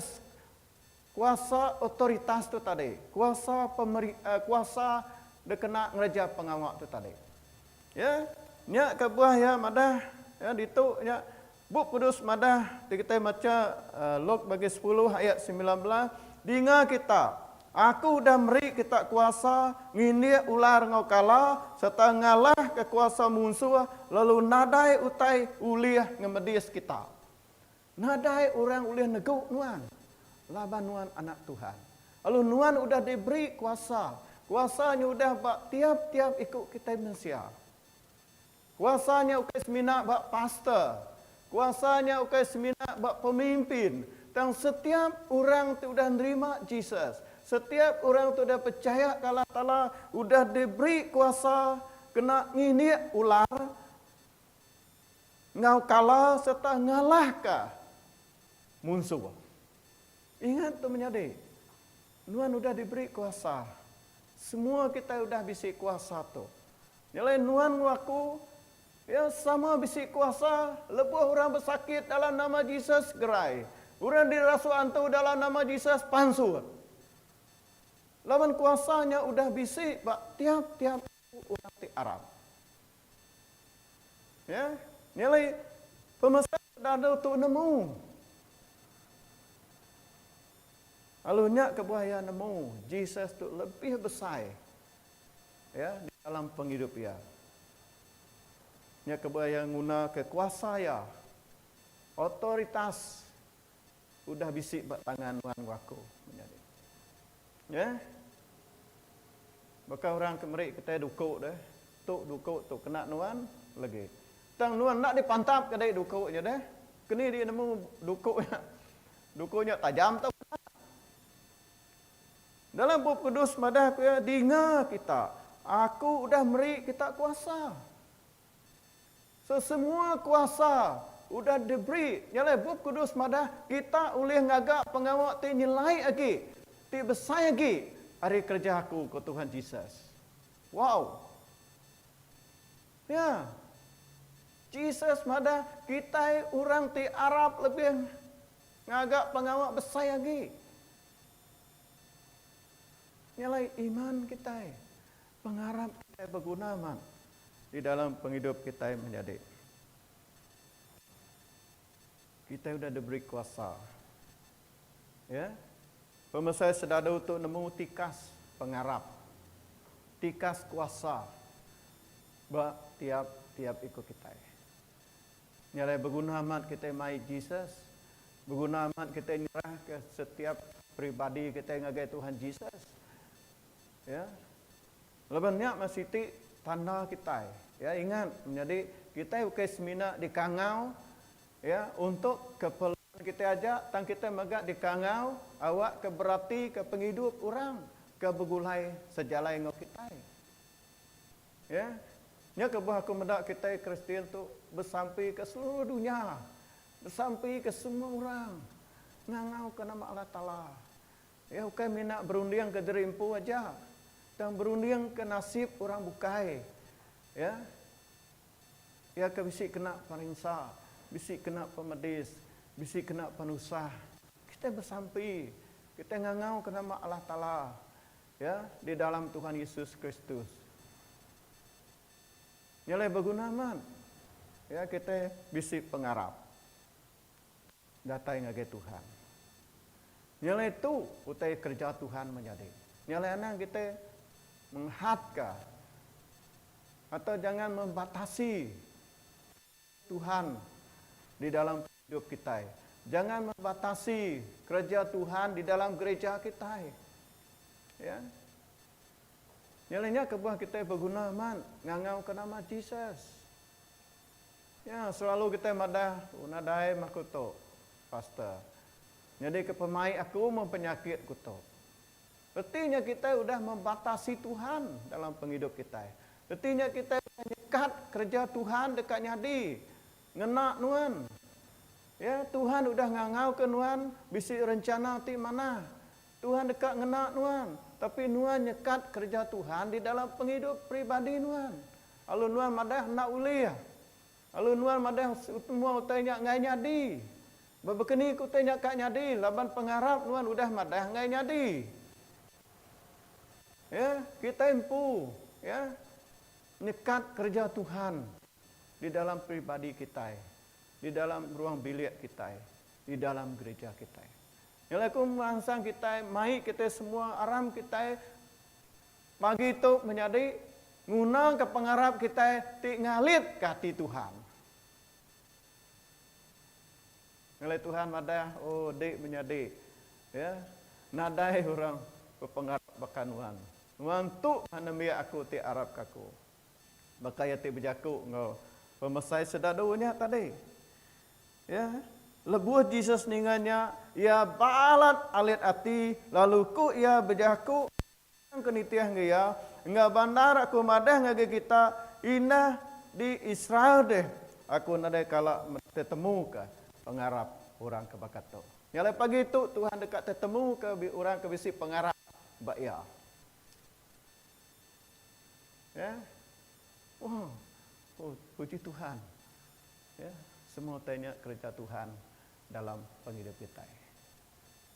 kuasa otoritas tu tadi, kuasa pemeri kuasa dikena ngereja pengawa tu tadi. Ya, nya kebuah iya madah ya ditu nya Bup Kudus madah ti kitai macha Luke bagi sepuluh ayat 19, Dinga kita, aku udah meri kita kuasa ngindik ular enggau kala sereta ngalahka kuasa munsuh lalu nadai utai ulih ngemedis kita. Nadai orang ulih negu nuan, laban nuan anak Tuhan. Lalu nuan udah diberi kuasa. Kuasa nya udah ba tiap-tiap iku kitai mensia. Kuasa nya ukai semina ba pastor. Kuasa nya ukai semina ba pemimpin. Tang setiap orang ti udah nerima Jesus, setiap orang ti udah pechaya ke Allah Taala udah diberi kuasa kena ngindik ular, Enggau kala sereta ngalahka munsuh. Ingat tu menyadi, nuan udah diberi kuasa. Semua kitai udah bisi kuasa tu. Nya alai nuan enggau aku, ya sama bisi kuasa lebuh orang besakit dalam nama Jesus gerai. Orang dirasuk antu dalam nama Jesus pansut. Laban kuasa nya udah bisi ba tiap-tiap iku orang ti arap. Ya, nya alai pemesai dadu tu nemu. Lalu nya kebuah iya nemu Jesus tu lebih besai ya di dalam pengidup iya. Nya kebuah iya nguna ke kuasa iya, otoritas udah bisi ba tangan nuan enggau aku menyadi. Ya. Baka orang ke meri kitai duku deh. Tu duku tu kena nuan legi. Tang nuan enda dipantap ke dei duku nya deh. Keni dia nemu duku nya. Duku nya tajam tau enda. Dalam Bup Kudus madah ku iya, Dinga kita, aku udah meri kita kuasa. So semua kuasa udah diberi. Nya alai Bup Kudus madah kita ulih ngaga pengawa ti nyelai agi, ti besai agi ari kereja aku, ku Tuhan Jesus. Wow! Ya. Jesus madah kitai orang ti arap lebih ngaga pengawa besai agi. Nya alai iman kitai, pengarap kitai beguna amat di dalam pengidup kitai menyadi. Kitai udah diberi kuasa. Ya. Pemesai sedadu tu nemu tikas pengarap, tikas kuasa ba tiap-tiap iku kitai. Nya alai beguna amat kitai mai Jesus, beguna amat kitai nyerahka setiap peribadi kitai ngagai Tuhan Jesus. Ya. Laban nya meh siti tanda kitai. Ya, ingat menyadi kitai ukai semina dikangau ya untuk keperluan kitai aja tang kitai mega dikangau awakka beratika pengidup orang ke begulai sejalai enggau kitai. Ya. Nya kebuah aku meda kitai Kristian tu besampi ke seluruh dunya, besampi ke semua orang ngangauka nama Allah Taala. Iya ukai mina berundingka diri empu aja, tang berundingka nasib orang bukai. Ya. Iya ke bisi kena perinsa, bisi kena pemedis, bisi kena penusah. Kitai besampi, kitai ngangauka nama Allah Taala ya di dalam Tuhan Yesus Kristus. Nya alai beguna amat ya kitai bisi pengarap datai ngagai Tuhan. Nya alai tu utai kereja Tuhan menyadi. Nya alai anang kitai menghadka atau jangan membatasi Tuhan di dalam pengidup kitai. Jangan membatasi kereja Tuhan di dalam gereja kitai. Ya. Nya alai nya kebuah kitai beguna amat ngangauka nama Jesus. Ya, selalu kitai madah, oh nadai meh aku tu, pastor. Nyadika pemai aku meh penyakit ku tu. Reti nya kitai udah membatasi Tuhan dalam pengidup kitai. Reti nya kitai udah nyekat kereja Tuhan deka nyadi ngena nuan. Ya, Tuhan udah ngangauka nuan bisi rencana ti manah. Tuhan deka ngena nuan, tapi nuan nyekat kereja Tuhan di dalam pengidup peribadi nuan. Lalu nuan madah enda ulih. Lalu nuan madah semua utai nya enggai nyadi. Ba bekeni ke utai nya ka nyadi laban pengarap nuan udah madah enggai nyadi. Ya, kitai empu ya nyekat kereja Tuhan di dalam peribadi kitai, di dalam ruang bilik kitai, di dalam gereja kitai. Nya alai aku meransang kitai mai kitai semua aram kitai Pagi tu menyadi ngunangka pengarap kitai ti ngalitka ati Tuhan. Ngelai Tuhan madah, Oh dik menyadi, ya, nadai orang bepengarap baka nuan. Nuan tu meh nembiak aku ti arapka aku. Baka iya ti bejaku enggau pemesai sedadu nya tadi. Ya. Lebuh Jesus ninga nya, iya balat alit ati lalu ku iya bejaku, Orang ke nitih enggau iya, enggau bandar aku madah ngagai kita, indah di Israel deh aku nadai kala tetemuka pengarap orang ke baka tu. Nya alai pagi tu Tuhan deka tetemuka orang ke bisi pengarap ba Iya. Ya. Oh, oh puji Tuhan. Ya, semua utai nya kereja Tuhan dalam pengidup kitai.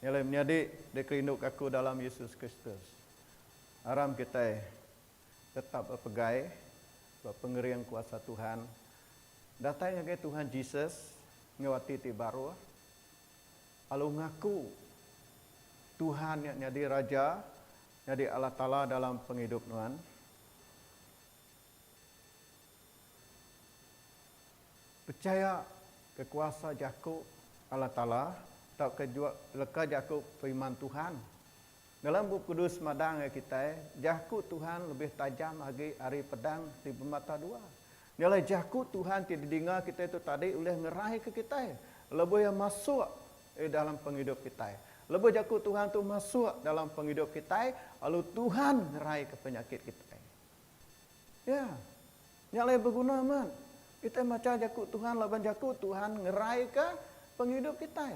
Nya alai menyadi dikerinduka aku dalam Yesus Kristus. Aram kitai tetap bepegai ba pengering kuasa Tuhan, datai ngagai Tuhan Jesus enggau ati ti baruh, lalu ngaku Tuhan nya nyadi Raja, nyadi Allah Taala dalam pengidup nuan. Pechaya ke kuasa jaku Allah Taala tauka leka jaku firman Tuhan. Dalam Bup Kudus madah ngagai kitai, jaku Tuhan lebih tajam agi ari pedang ti bemata dua. Nya alai jaku Tuhan ti didinga kitai tu tadi ulih ngeraika kitai lebuh iya masuk dalam pengidup kitai. Lebuh jaku Tuhan tu masuk dalam pengidup kitai, lalu Tuhan ngeraika penyakit kitai. Ya. Nya alai beguna amat kitai macha jaku Tuhan laban jaku Tuhan ngeraika pengidup kitai.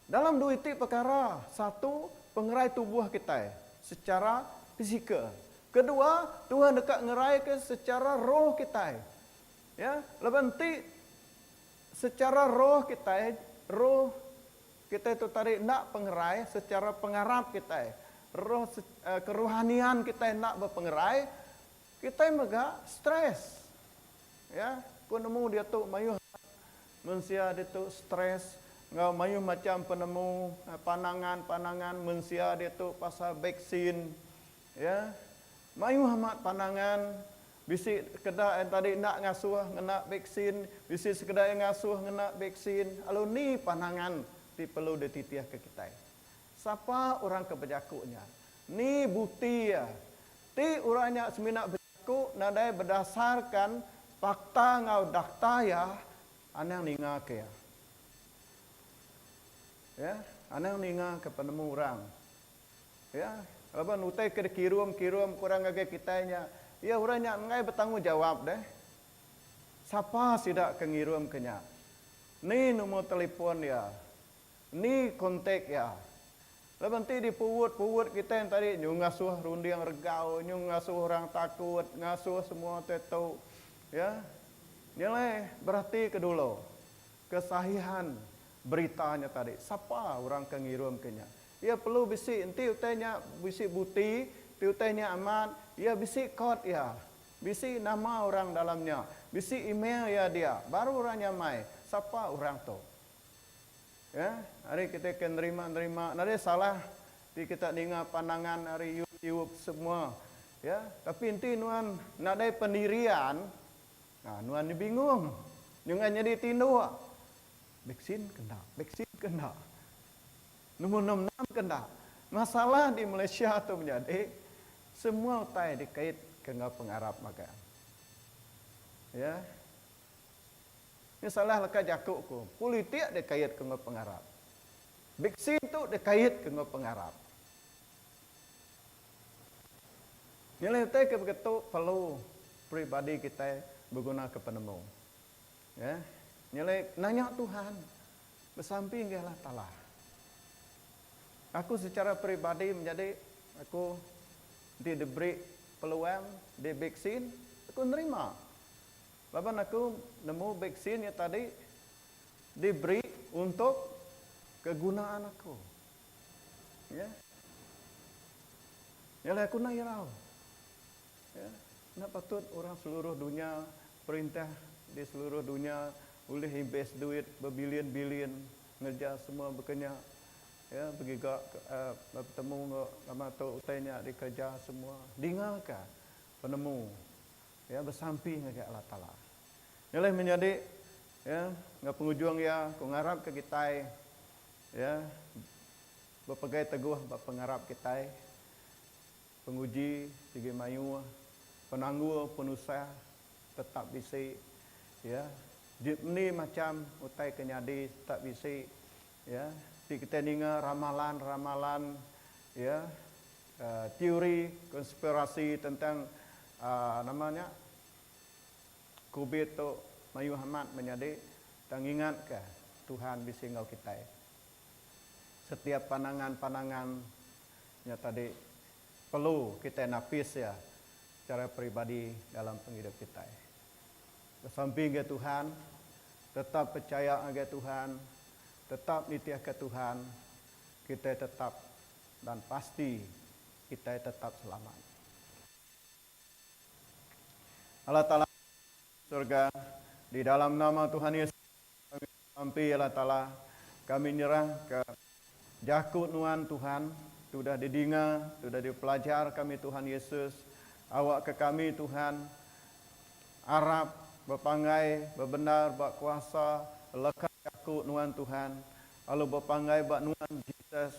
Dalam dua iti pekara, satu, pengerai tubuh kitai secara fizikal. Kedua, Tuhan deka ngeraika secara roh kitai. Ya, laban enti secara roh kitai, roh Kitai tu tadi enda pengerai secara pengarap kitai. Roh kerohanian kitai enda bepengerai, kitai mega stress. Ya, ku nemu diatu mayuh mensia ditu stress enggau mayuh macham penemu, pandangan-pandangan mensia diatu pasal vaksin. Ya, mayuh amat pandangan Bisi sekeda iya tadi enda ngasuh ngena vaksin, bisi sekeda iya ngasuh ngena vaksin, lalu ni pandangan ti perlu dititihka kitai? Sapa orang ke bejaku nya? Ni bukti iya? Ti orang nya semina bejaku nadai bedasarka fakta enggau data iya, anang ningaka iya. Ya, anang ningaka penemu orang. Ya, laban utai ke dikirum-kirum ke orang ngagai kitai nya, iya orang nya enggai betanggungjawap deh. Sapa sida ke ngirumka nya? Ni numur telefon iya? Ni kontak iya? Laban ti dipuwut-puwut kitai enti tadi nyu ngasuh runding regau, nyu ngasuh orang takut, ngasuh semua utai tu. Ya. Nya alai beratika dulu kesahihan. berita nya tadi. Sapa orang ke ngirumka nya? Iya perlu bisi enti utai nya bisi buti, enti utai nya amat, iya bisi kod iya. Bisi nama orang dalam nya, bisi email iya dia, baru orang nya mai sapa orang tu. Ya, ari kitai ke nerima-nerima nadai salah ti kita ninga pandangan ari YouTube semua ya, tapi enti nuan nadai pendirian, ha nuan ni bingung nyungai nyadi tinduk. Vaksin ke enda, vaksin ke enda. Nombor enam-enam ke enda. Masalah di Malaysia tu menyadi semua utai dikait ke enggau pengarap magang. Ya. Nya salah leka jaku ku. Politik dikait ke enggau pengarap. Vaksin tu dikait ke enggau pengarap. Nya alai utai ke begitu perlu peribadi kitai begunaka penemu. Ya. Nya alai nanya Tuhan, besampi ngagai Allah Taala. Aku secara peribadi menyadi aku enti diberi peluang divaksin, aku nerima. Laban aku nemu vaksin nya tadi diberi untuk kegunaan aku. Ya. Nya alai aku enda irau. Ya. Enda patut orang seluruh dunya, perintah di seluruh dunya ulih invest duit bebilion-bilion ngereja semua baka nya. Ya, begiga betemu enggau nama tu utai nya dikereja semua. Dingaka penemu ya besampi ngagai Allah Taala. Nya alai menyadi ya enggau pengujung iya ku ngarapka kitai ya bepegai teguh ba pengarap kitai penguji sigi mayuh penanggul penusah tetap bisi ya meni macham utai ke nyadi tetap bisi ya ti kitai ninga ramalan-ramalan ya Teori konspirasi tentang nama nya kubit tu mayuh amat menyadi tang ngingatka Tuhan bisi enggau kitai. Setiap pandangan-pandangan nya tadi perlu kitai napis iya secara peribadi dalam pengidup kitai. Besampi ngagai Tuhan, tetap pechaya ngagai Tuhan, tetap nitihka Tuhan, kitai tetap dan pasti kitai tetap selamat. Allah Taala surga, di dalam nama Tuhan Yesus kami besampi Allah Taala, kami nyerah ke jaku nuan Tuhan ti udah didinga, ti udah dipelajar kami Tuhan Yesus, awakka kami Tuhan arap bepanggai bebendar ba kuasa leka jaku nuan Tuhan, Lalu bepanggai ba Nuan, Jesus.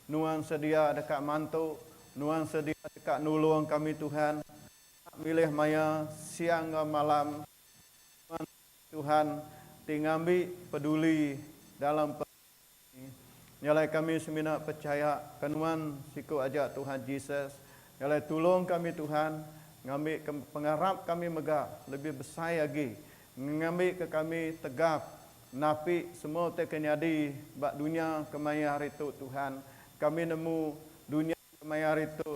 Nuan sedia deka mantu. Nuan sedia deka nulung kami, Tuhan. Enda milih maya, siang enggau malam. Nuan, Tuhan, ti ngambi peduli dalam pengidup kami. Nya alai kami semina pechaya ke Nuan siku aja, Tuhan Jesus. Nya alai tulung kami, Tuhan, ngambika pengarap kami mega lebih besai agi, ngambika kami tegap Napi semua utai ke nyadi ba dunya kemaya hari tu Tuhan, kami nemu dunya kemaya hari tu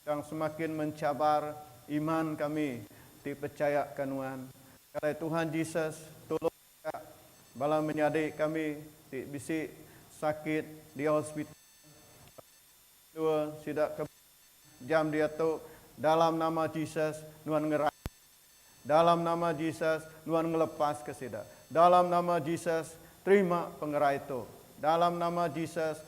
tang semakin mencabar iman kami ti pechaya ka Nuan. Alai Tuhan Jesus tulung mega bala menyadi kami ti bisi sakit di hospital endur sida ke jam diatu dalam nama Jesus Nuan ngerai. Dalam nama Jesus, nuan ngelepaska sida. Dalam nama Jesus, terima pengerai tu. Dalam nama Jesus,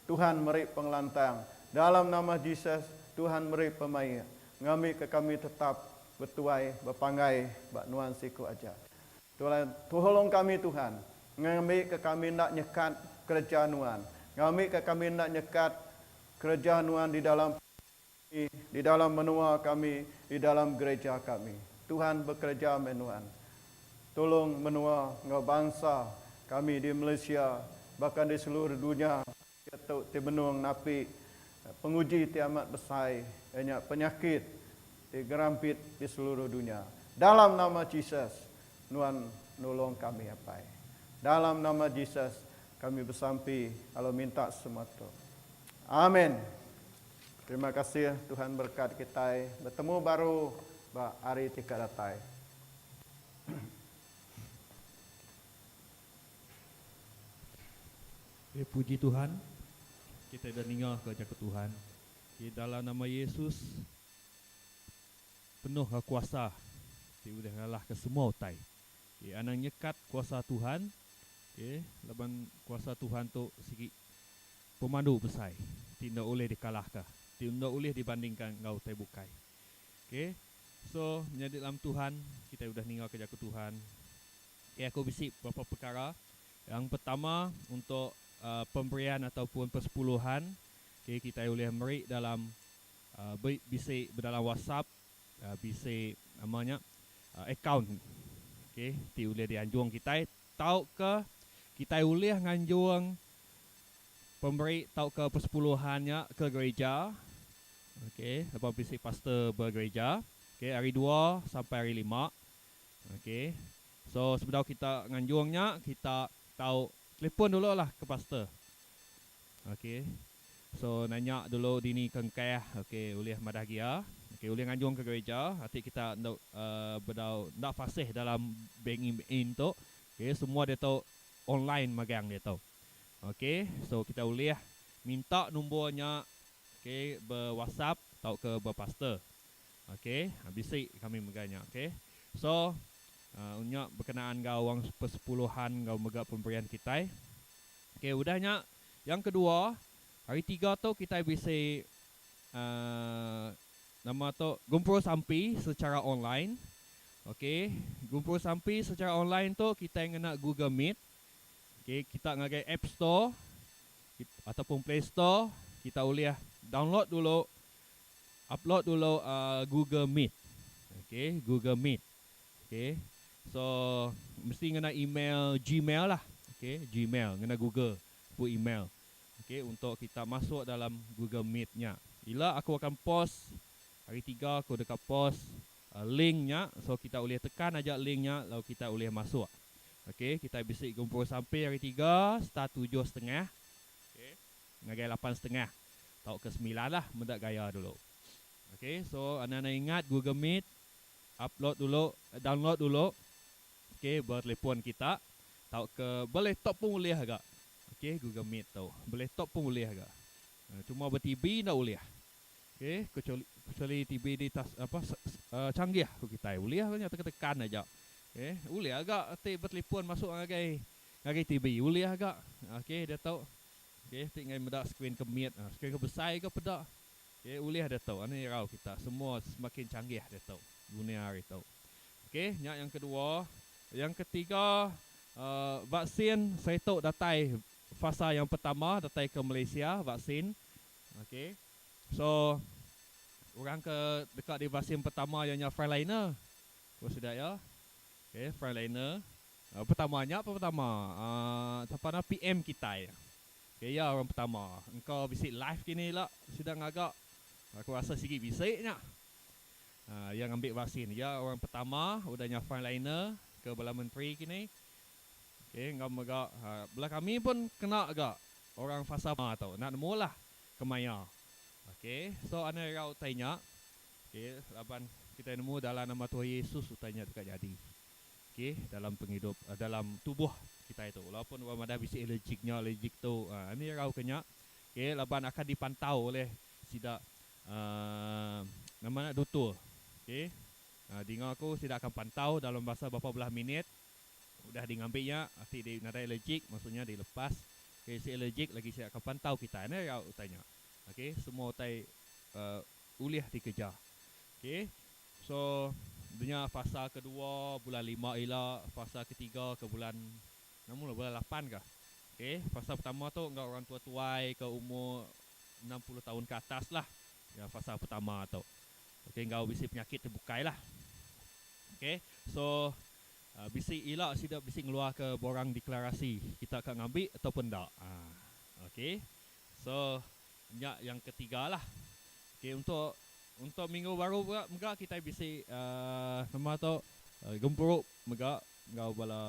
Tuhan meri pengelantang. Dalam nama Jesus, Tuhan meri pemaik. Ngambika kami tetap betuai bepanggai ba nuan siku aja. Tuhan, tulung kami Tuhan, ngambika kami enda nyekat kereja nuan. Ngambika kami enda nyekat kereja nuan di dalam. Kami, di dalam menua kami, di dalam gereja kami. Tuhan bekereja meh nuan. Tulung menua enggau bansa kami di Malaysia bahkan di seluruh dunya diatu ti benung napi penguji ti amat besai iya nya penyakit ti ngerampit di seluruh dunya. Dalam nama Jesus nuan nulung kami apai. Dalam nama Jesus kami besampi lalu minta semua tu. Amen. Terima kasih Tuhan berkat kitai betemu baru ba hari ti ka datai. Okay, puji Tuhan. Kita udah ninga ke jaku Tuhan. Okay, dalam nama Yesus penuh enggau kuasa ti ulih ngalahka semua utai. Okay, anang nyekat kuasa Tuhan. Okay, laban kuasa Tuhan tu sigi pemandu besai ti enda ulih dikalahka, ti enda ulih dibandingka enggau utai bukai. Okay, so menyadi dalam Tuhan, kitai udah ninga ke jaku Tuhan. Okay, aku bisi beberapa pekara. Yang pertama untuk pemberian ataupun persepuluhan, okay, kitai ulih meri dalam bisi bedalam WhatsApp, bisi nama nya akaun okay, ti ulih dianjung kitai tauka kitai ulih nganjung pemeri tauka persepuluhan nya ke gereja okay, lebuh bisi pastor ba gereja okay, hari dua sampai hari lima. Okay. So sebedau kita nganjung nya kita tau telefon dulu lah ke pastor. Okay. So nanya dulu dini ke engkah okay ulih madah gia. Okay ulih nganjung ke gereja ati kita enda uhh bedau enda fasih dalam bank in tu. Okay semua diatu online magang diatu. Okay so kita ulih minta nombor nya okay be whatsapp tauka be pastor. Ok bisi kami mega nya ok. So nya berkenaan enggau wang persepuluhan enggau mega pemberian kitai. Ok udah nya yang kedua hari tiga tu kitai bisi uhh nama tu gempuru sampi secara online. Ok gempuru sampi secara online tu kitai ngena Google Meet. Ok kita ngagai App Store ataupun Play Store kita ulih download dulu Upload dulu Google Meet. Ok, Google Meet. Ok, so mesti ngena email Gmail lah. Ok, Gmail, ngena Google pu email. Ok, untuk kita masuk dalam Google Meet nya. Ila aku akan post, hari tiga aku deka post link nya, so kita ulih tekan aja link nya lalu kita ulih masuk. Ok, kita bisi gempuru sampi hari tiga start tujuh setengah. Ok. Ngagai lapan setengah tauka semilan lah meda gaya dulu. Ok so anak-anak ingat Google Meet upload dulu download dulu ok ba telefon kita tauka ba laptop pun ulih ga ok Google Meet tu ba laptop pun ulih ga cuma ba TV enda ulih ok kecuali kecuali TV di tas apa canggih ku kitai ulih ga nya tekan-tekan aja ok ulih ga ti ba telefon masuk ngagai ngagai TV ulih ga ok diatu. Okey ti enggai meda skrin ke mit skrin ke besai ke peda okey ulih diatu ani irau kita semua semakin canggih diatu dunia hari tu. Okey nya yang kedua. Yang ketiga uhh vaksin saritu datai fasa yang pertama datai ke Malaysia vaksin okey so orang ke deka divaksin pertama iya nya frontliner ku sida iya okey frontliner. Pertama nya pa pertama aaa sapa nama PM kitai ke iya orang pertama engka bisi live kini ila sida ngaga aku rasa sigi bisi nya aaa iya ngambi vaksin iya orang pertama udah nya frontliner ke bala menteri kini ok enggau mega aaa bala kami pun kena ga orang fasa tu enda nemu lah kemaya ok so anang irau utai nya ok laban kitai nemu dalam nama Tuhan Yesus utai nya deka nyadi. Okey dalam pengidup dalam tubuh kitai tu walaupun orang madah bisi allergic nya allergic tu aaa ni irau ke nya okey laban akan dipantau oleh sida aaa nama nya dutur okey aaa dinga aku sida akan pantau dalam masa berapa belah minit udah di ngambi nya ati di nadai allergic maksud nya dilepas okey isi allergic lagi sida akan pantau kitai ni irau utai nya okey semua utai aaa ulih dikeja okey. So dunya fasa kedua bulan lima ila, fasa ketiga ke bulan nama lah bulan lapan kah. Okay, fasa pertama tu enggau orang tua tuai ke umur 60 taun ke atas lah ya fasa pertama tu. Okay enggau bisi penyakit ti bukai lah. Okay, so bisi ila sida bisi ngeluar ke borang deklarasi kita ka ngambi ataupun enda. Haa okay, so Nya yang ketiga lah. Okay untuk untuk minggu baru mega mega kitai bisi uhh nama tu gempuru mega enggau bala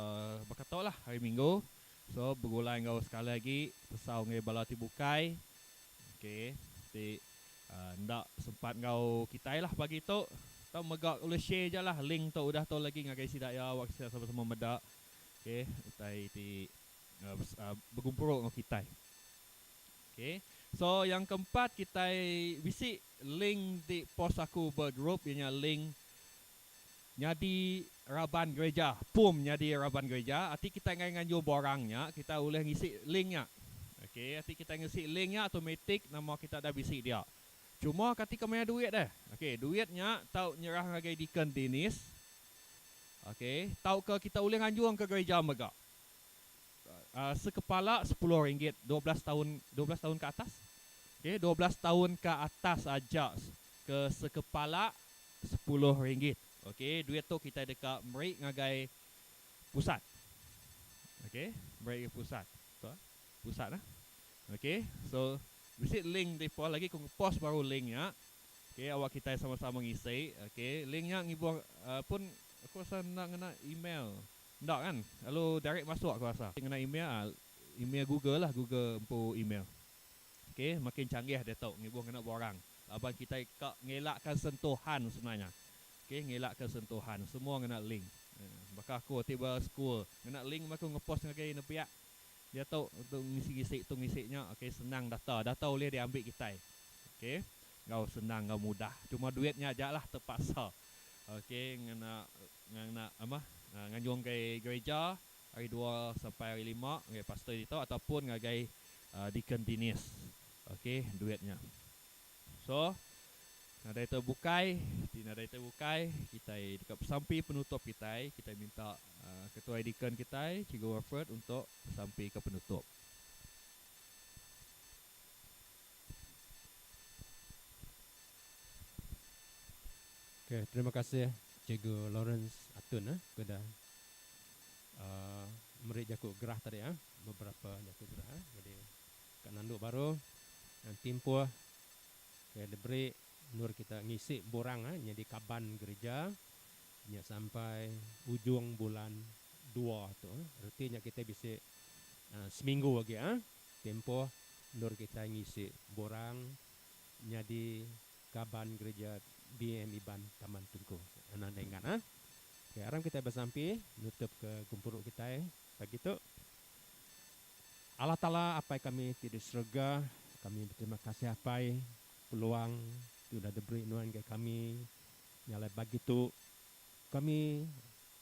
baka tu lah hari minggu. So begulai enggau sekali agi tesau ngagai bala ti bukai okay ti uhh enda sempat enggau kitai lah pagi tu. Tau mega ulih share ja lah link tu udah tu lagi ngagai sida iya awak sida sama-sama meda okay utai ti. Begumpuru enggau kitai. Okay. So yang keempat kitai bisi link ti post aku ba group iya nya link nyadi raban gereja, pum nyadi raban gereja. Ati kitai enggai nganjung borang nya, kita ulih ngisi link nya. Okay, ati kitai ngisi link nya automatic nama kita dah bisi dia. Cuma kati ke mayar duit deh. Okay, duit nya tau nyerah ngagai Deacon Dennis. Okay, tauka kita ulih nganjung ke gereja mega. Sekepala RM10, 12 taun, 12 taun ke atas. Okay, 12 taun ke atas aja ke sekepala RM10. Okay, duit tu kitai deka meri ngagai pusat. Okay, meri ngagai pusat. Betul? Pusat lah. Okay, so bisi link di post lagi ku post baru link nya. Okay, awak kitai sama-sama ngisi. Okay, link nya ngibung pun aku rasa enda ngena email. Enda kan? Lalu direct masuk aku rasa. Ngena email ah, email Google lah, Google empu email. Ok, makin canggih diatu ngibuh ngena borang laban kitai ka ngelakka sentuhan sebenarnya. Ok, ngelakka sentuhan semua ngena link. Baka aku ti ba school ngena link meh aku ngepost ngagai nembiak diatu tu ngisi-ngisi tu ngisi nya ok senang data, data ulih diambi kitai. Ok, enggau senang enggau mudah. Cuma duit nya aja lah terpaksa. Ok ngena Ngena ama nganjung ngagai gereja hari dua sampai hari lima ngagai pastor ditu ataupun ngagai deacon Dinis. Ok duit nya. So nadai te bukai ti nadai te bukai kitai deka besampi penutup kitai kitai minta ketuai deacon kitai Cikgu Wilfred untuk besampi ke penutup. Okay, terima kasih Cikgu Lawrence Atun eh ke udah uhh meri jaku gerah tadi ah beberapa jaku gerah eh jadi ka nandu baru timpuh ke diberi endur kita ngisi borang ah nyadi kaban gerija nya sampai ujung bulan dua tu eh reti nya kitai bisi uhh seminggu agi ah timpuh endur kitai ngisi borang nyadi kaban gereja BM Iban Taman Tunku. Anang enda ingat ah. Okay, aram kitai besampi nutup ke gempuru kitai pagi tu. Allah Taala Apai kami ti di serega, kami beterima kasih Apai peluang ti udah diberi nuan ngagai kami nya alai pagi tu kami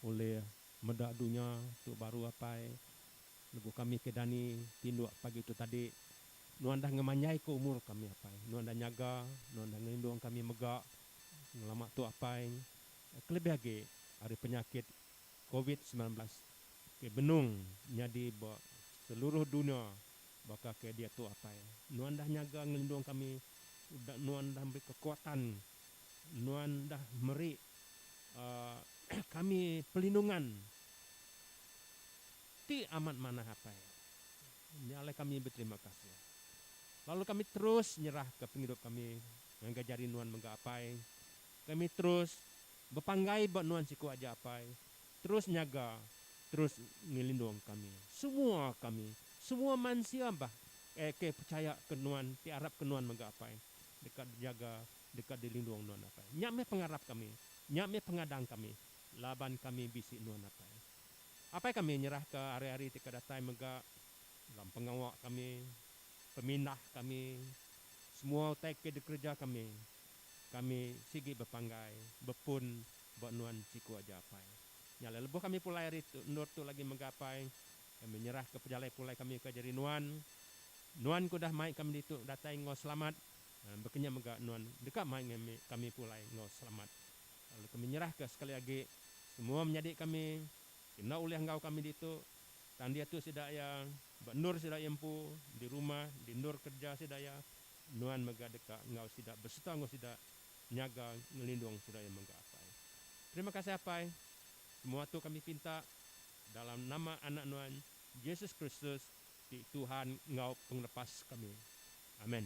ulih meda dunya tu baru Apai lebuh kami ke dani tinduk pagi tu tadi. Nuan dah ngemanjaika umur kami apai. Nuan dah nyaga, nuan dah ngelindung kami mega ngelama tu apai. Kelebih agi ari penyakit covid 19 ke benung nyadi ba seluruh dunya baka ke diatu apai. Nuan dah nyaga ngelindung kami, nuan dah meri kekuatan, nuan dah meri uhh kami pelindungan ti amat manah apai. Nya alai kami beterima kasih. Lalu kami terus nyerahka pengidup kami ngagai jari Nuan mega Apai. Kami terus bepanggai ba Nuan siku aja Apai. Terus nyaga, terus ngelindung kami. Semua kami, semua mansia bah ke pechaya ke Nuan, ti arap ke Nuan mega Apai, deka dijaga, deka dilindung Nuan Apai. Nya meh pengarap kami, nya meh pengadang kami, laban kami bisi Nuan Apai. Apai kami nyerahka hari-hari ti ka datai mega dalam pengawa kami, pemindah kami, semua utai ke dikereja kami, kami sigi bepanggai, bepun ba nuan siku aja apai. Nya alai lebuh kami pulai ari tu endur tu lagi mega apai, kami nyerahka pejalai pulai kami ke jari nuan. Nuan ke udah mai kami ditu datai enggau selamat, baka nya mega nuan deka mai kami pulai enggau selamat. Lalu kami nyerahka sekali agi semua menyadi kami ti enda ulih enggau kami ditu, tang diatu sida iya ba endur sida iya empu, di rumah, di endur kereja sida iya, nuan mega deka enggau sida besereta enggau sida nyaga ngelindung sida iya mega Apai. Terima kasih Apai, semua tu kami pinta dalam nama Anak Nuan, Jesus Kristus ti Tuhan enggau Pengelepas kami. Amen.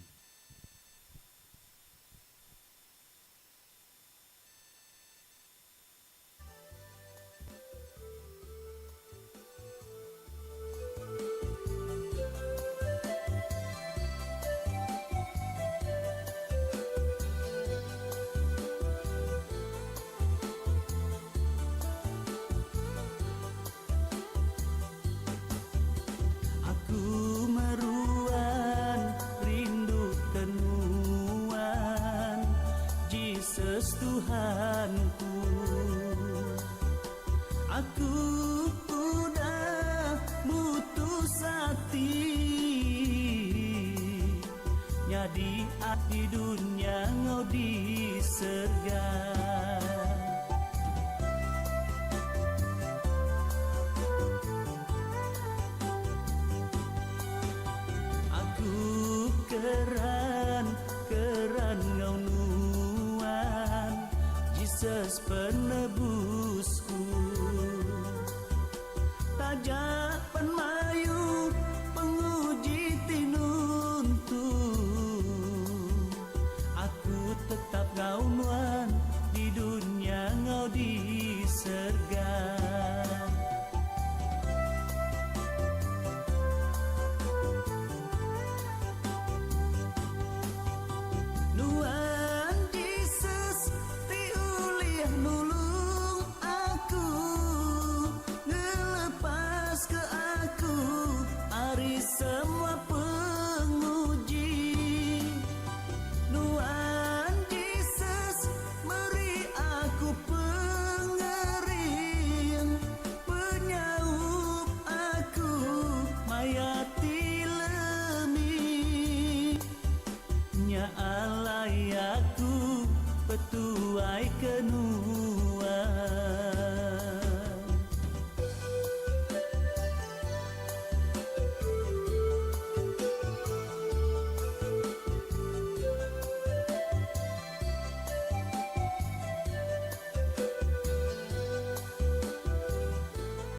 Jesus Tuhanku. Aku udah mutus ati nyadi di dunya ngau di serga. Aku keran keran ngau nuan Jesus penebusku. Tajak penmayu penguji tinuntu. Aku tetap ngau nuan di dunia ngau di serga. Nuan Jesus ti ulih nulung aku ngelepas ke aku ari semua penguji. Nuan Jesus meri aku pengering penyaup aku maya ti lemi. Nya alai aku petuai ke.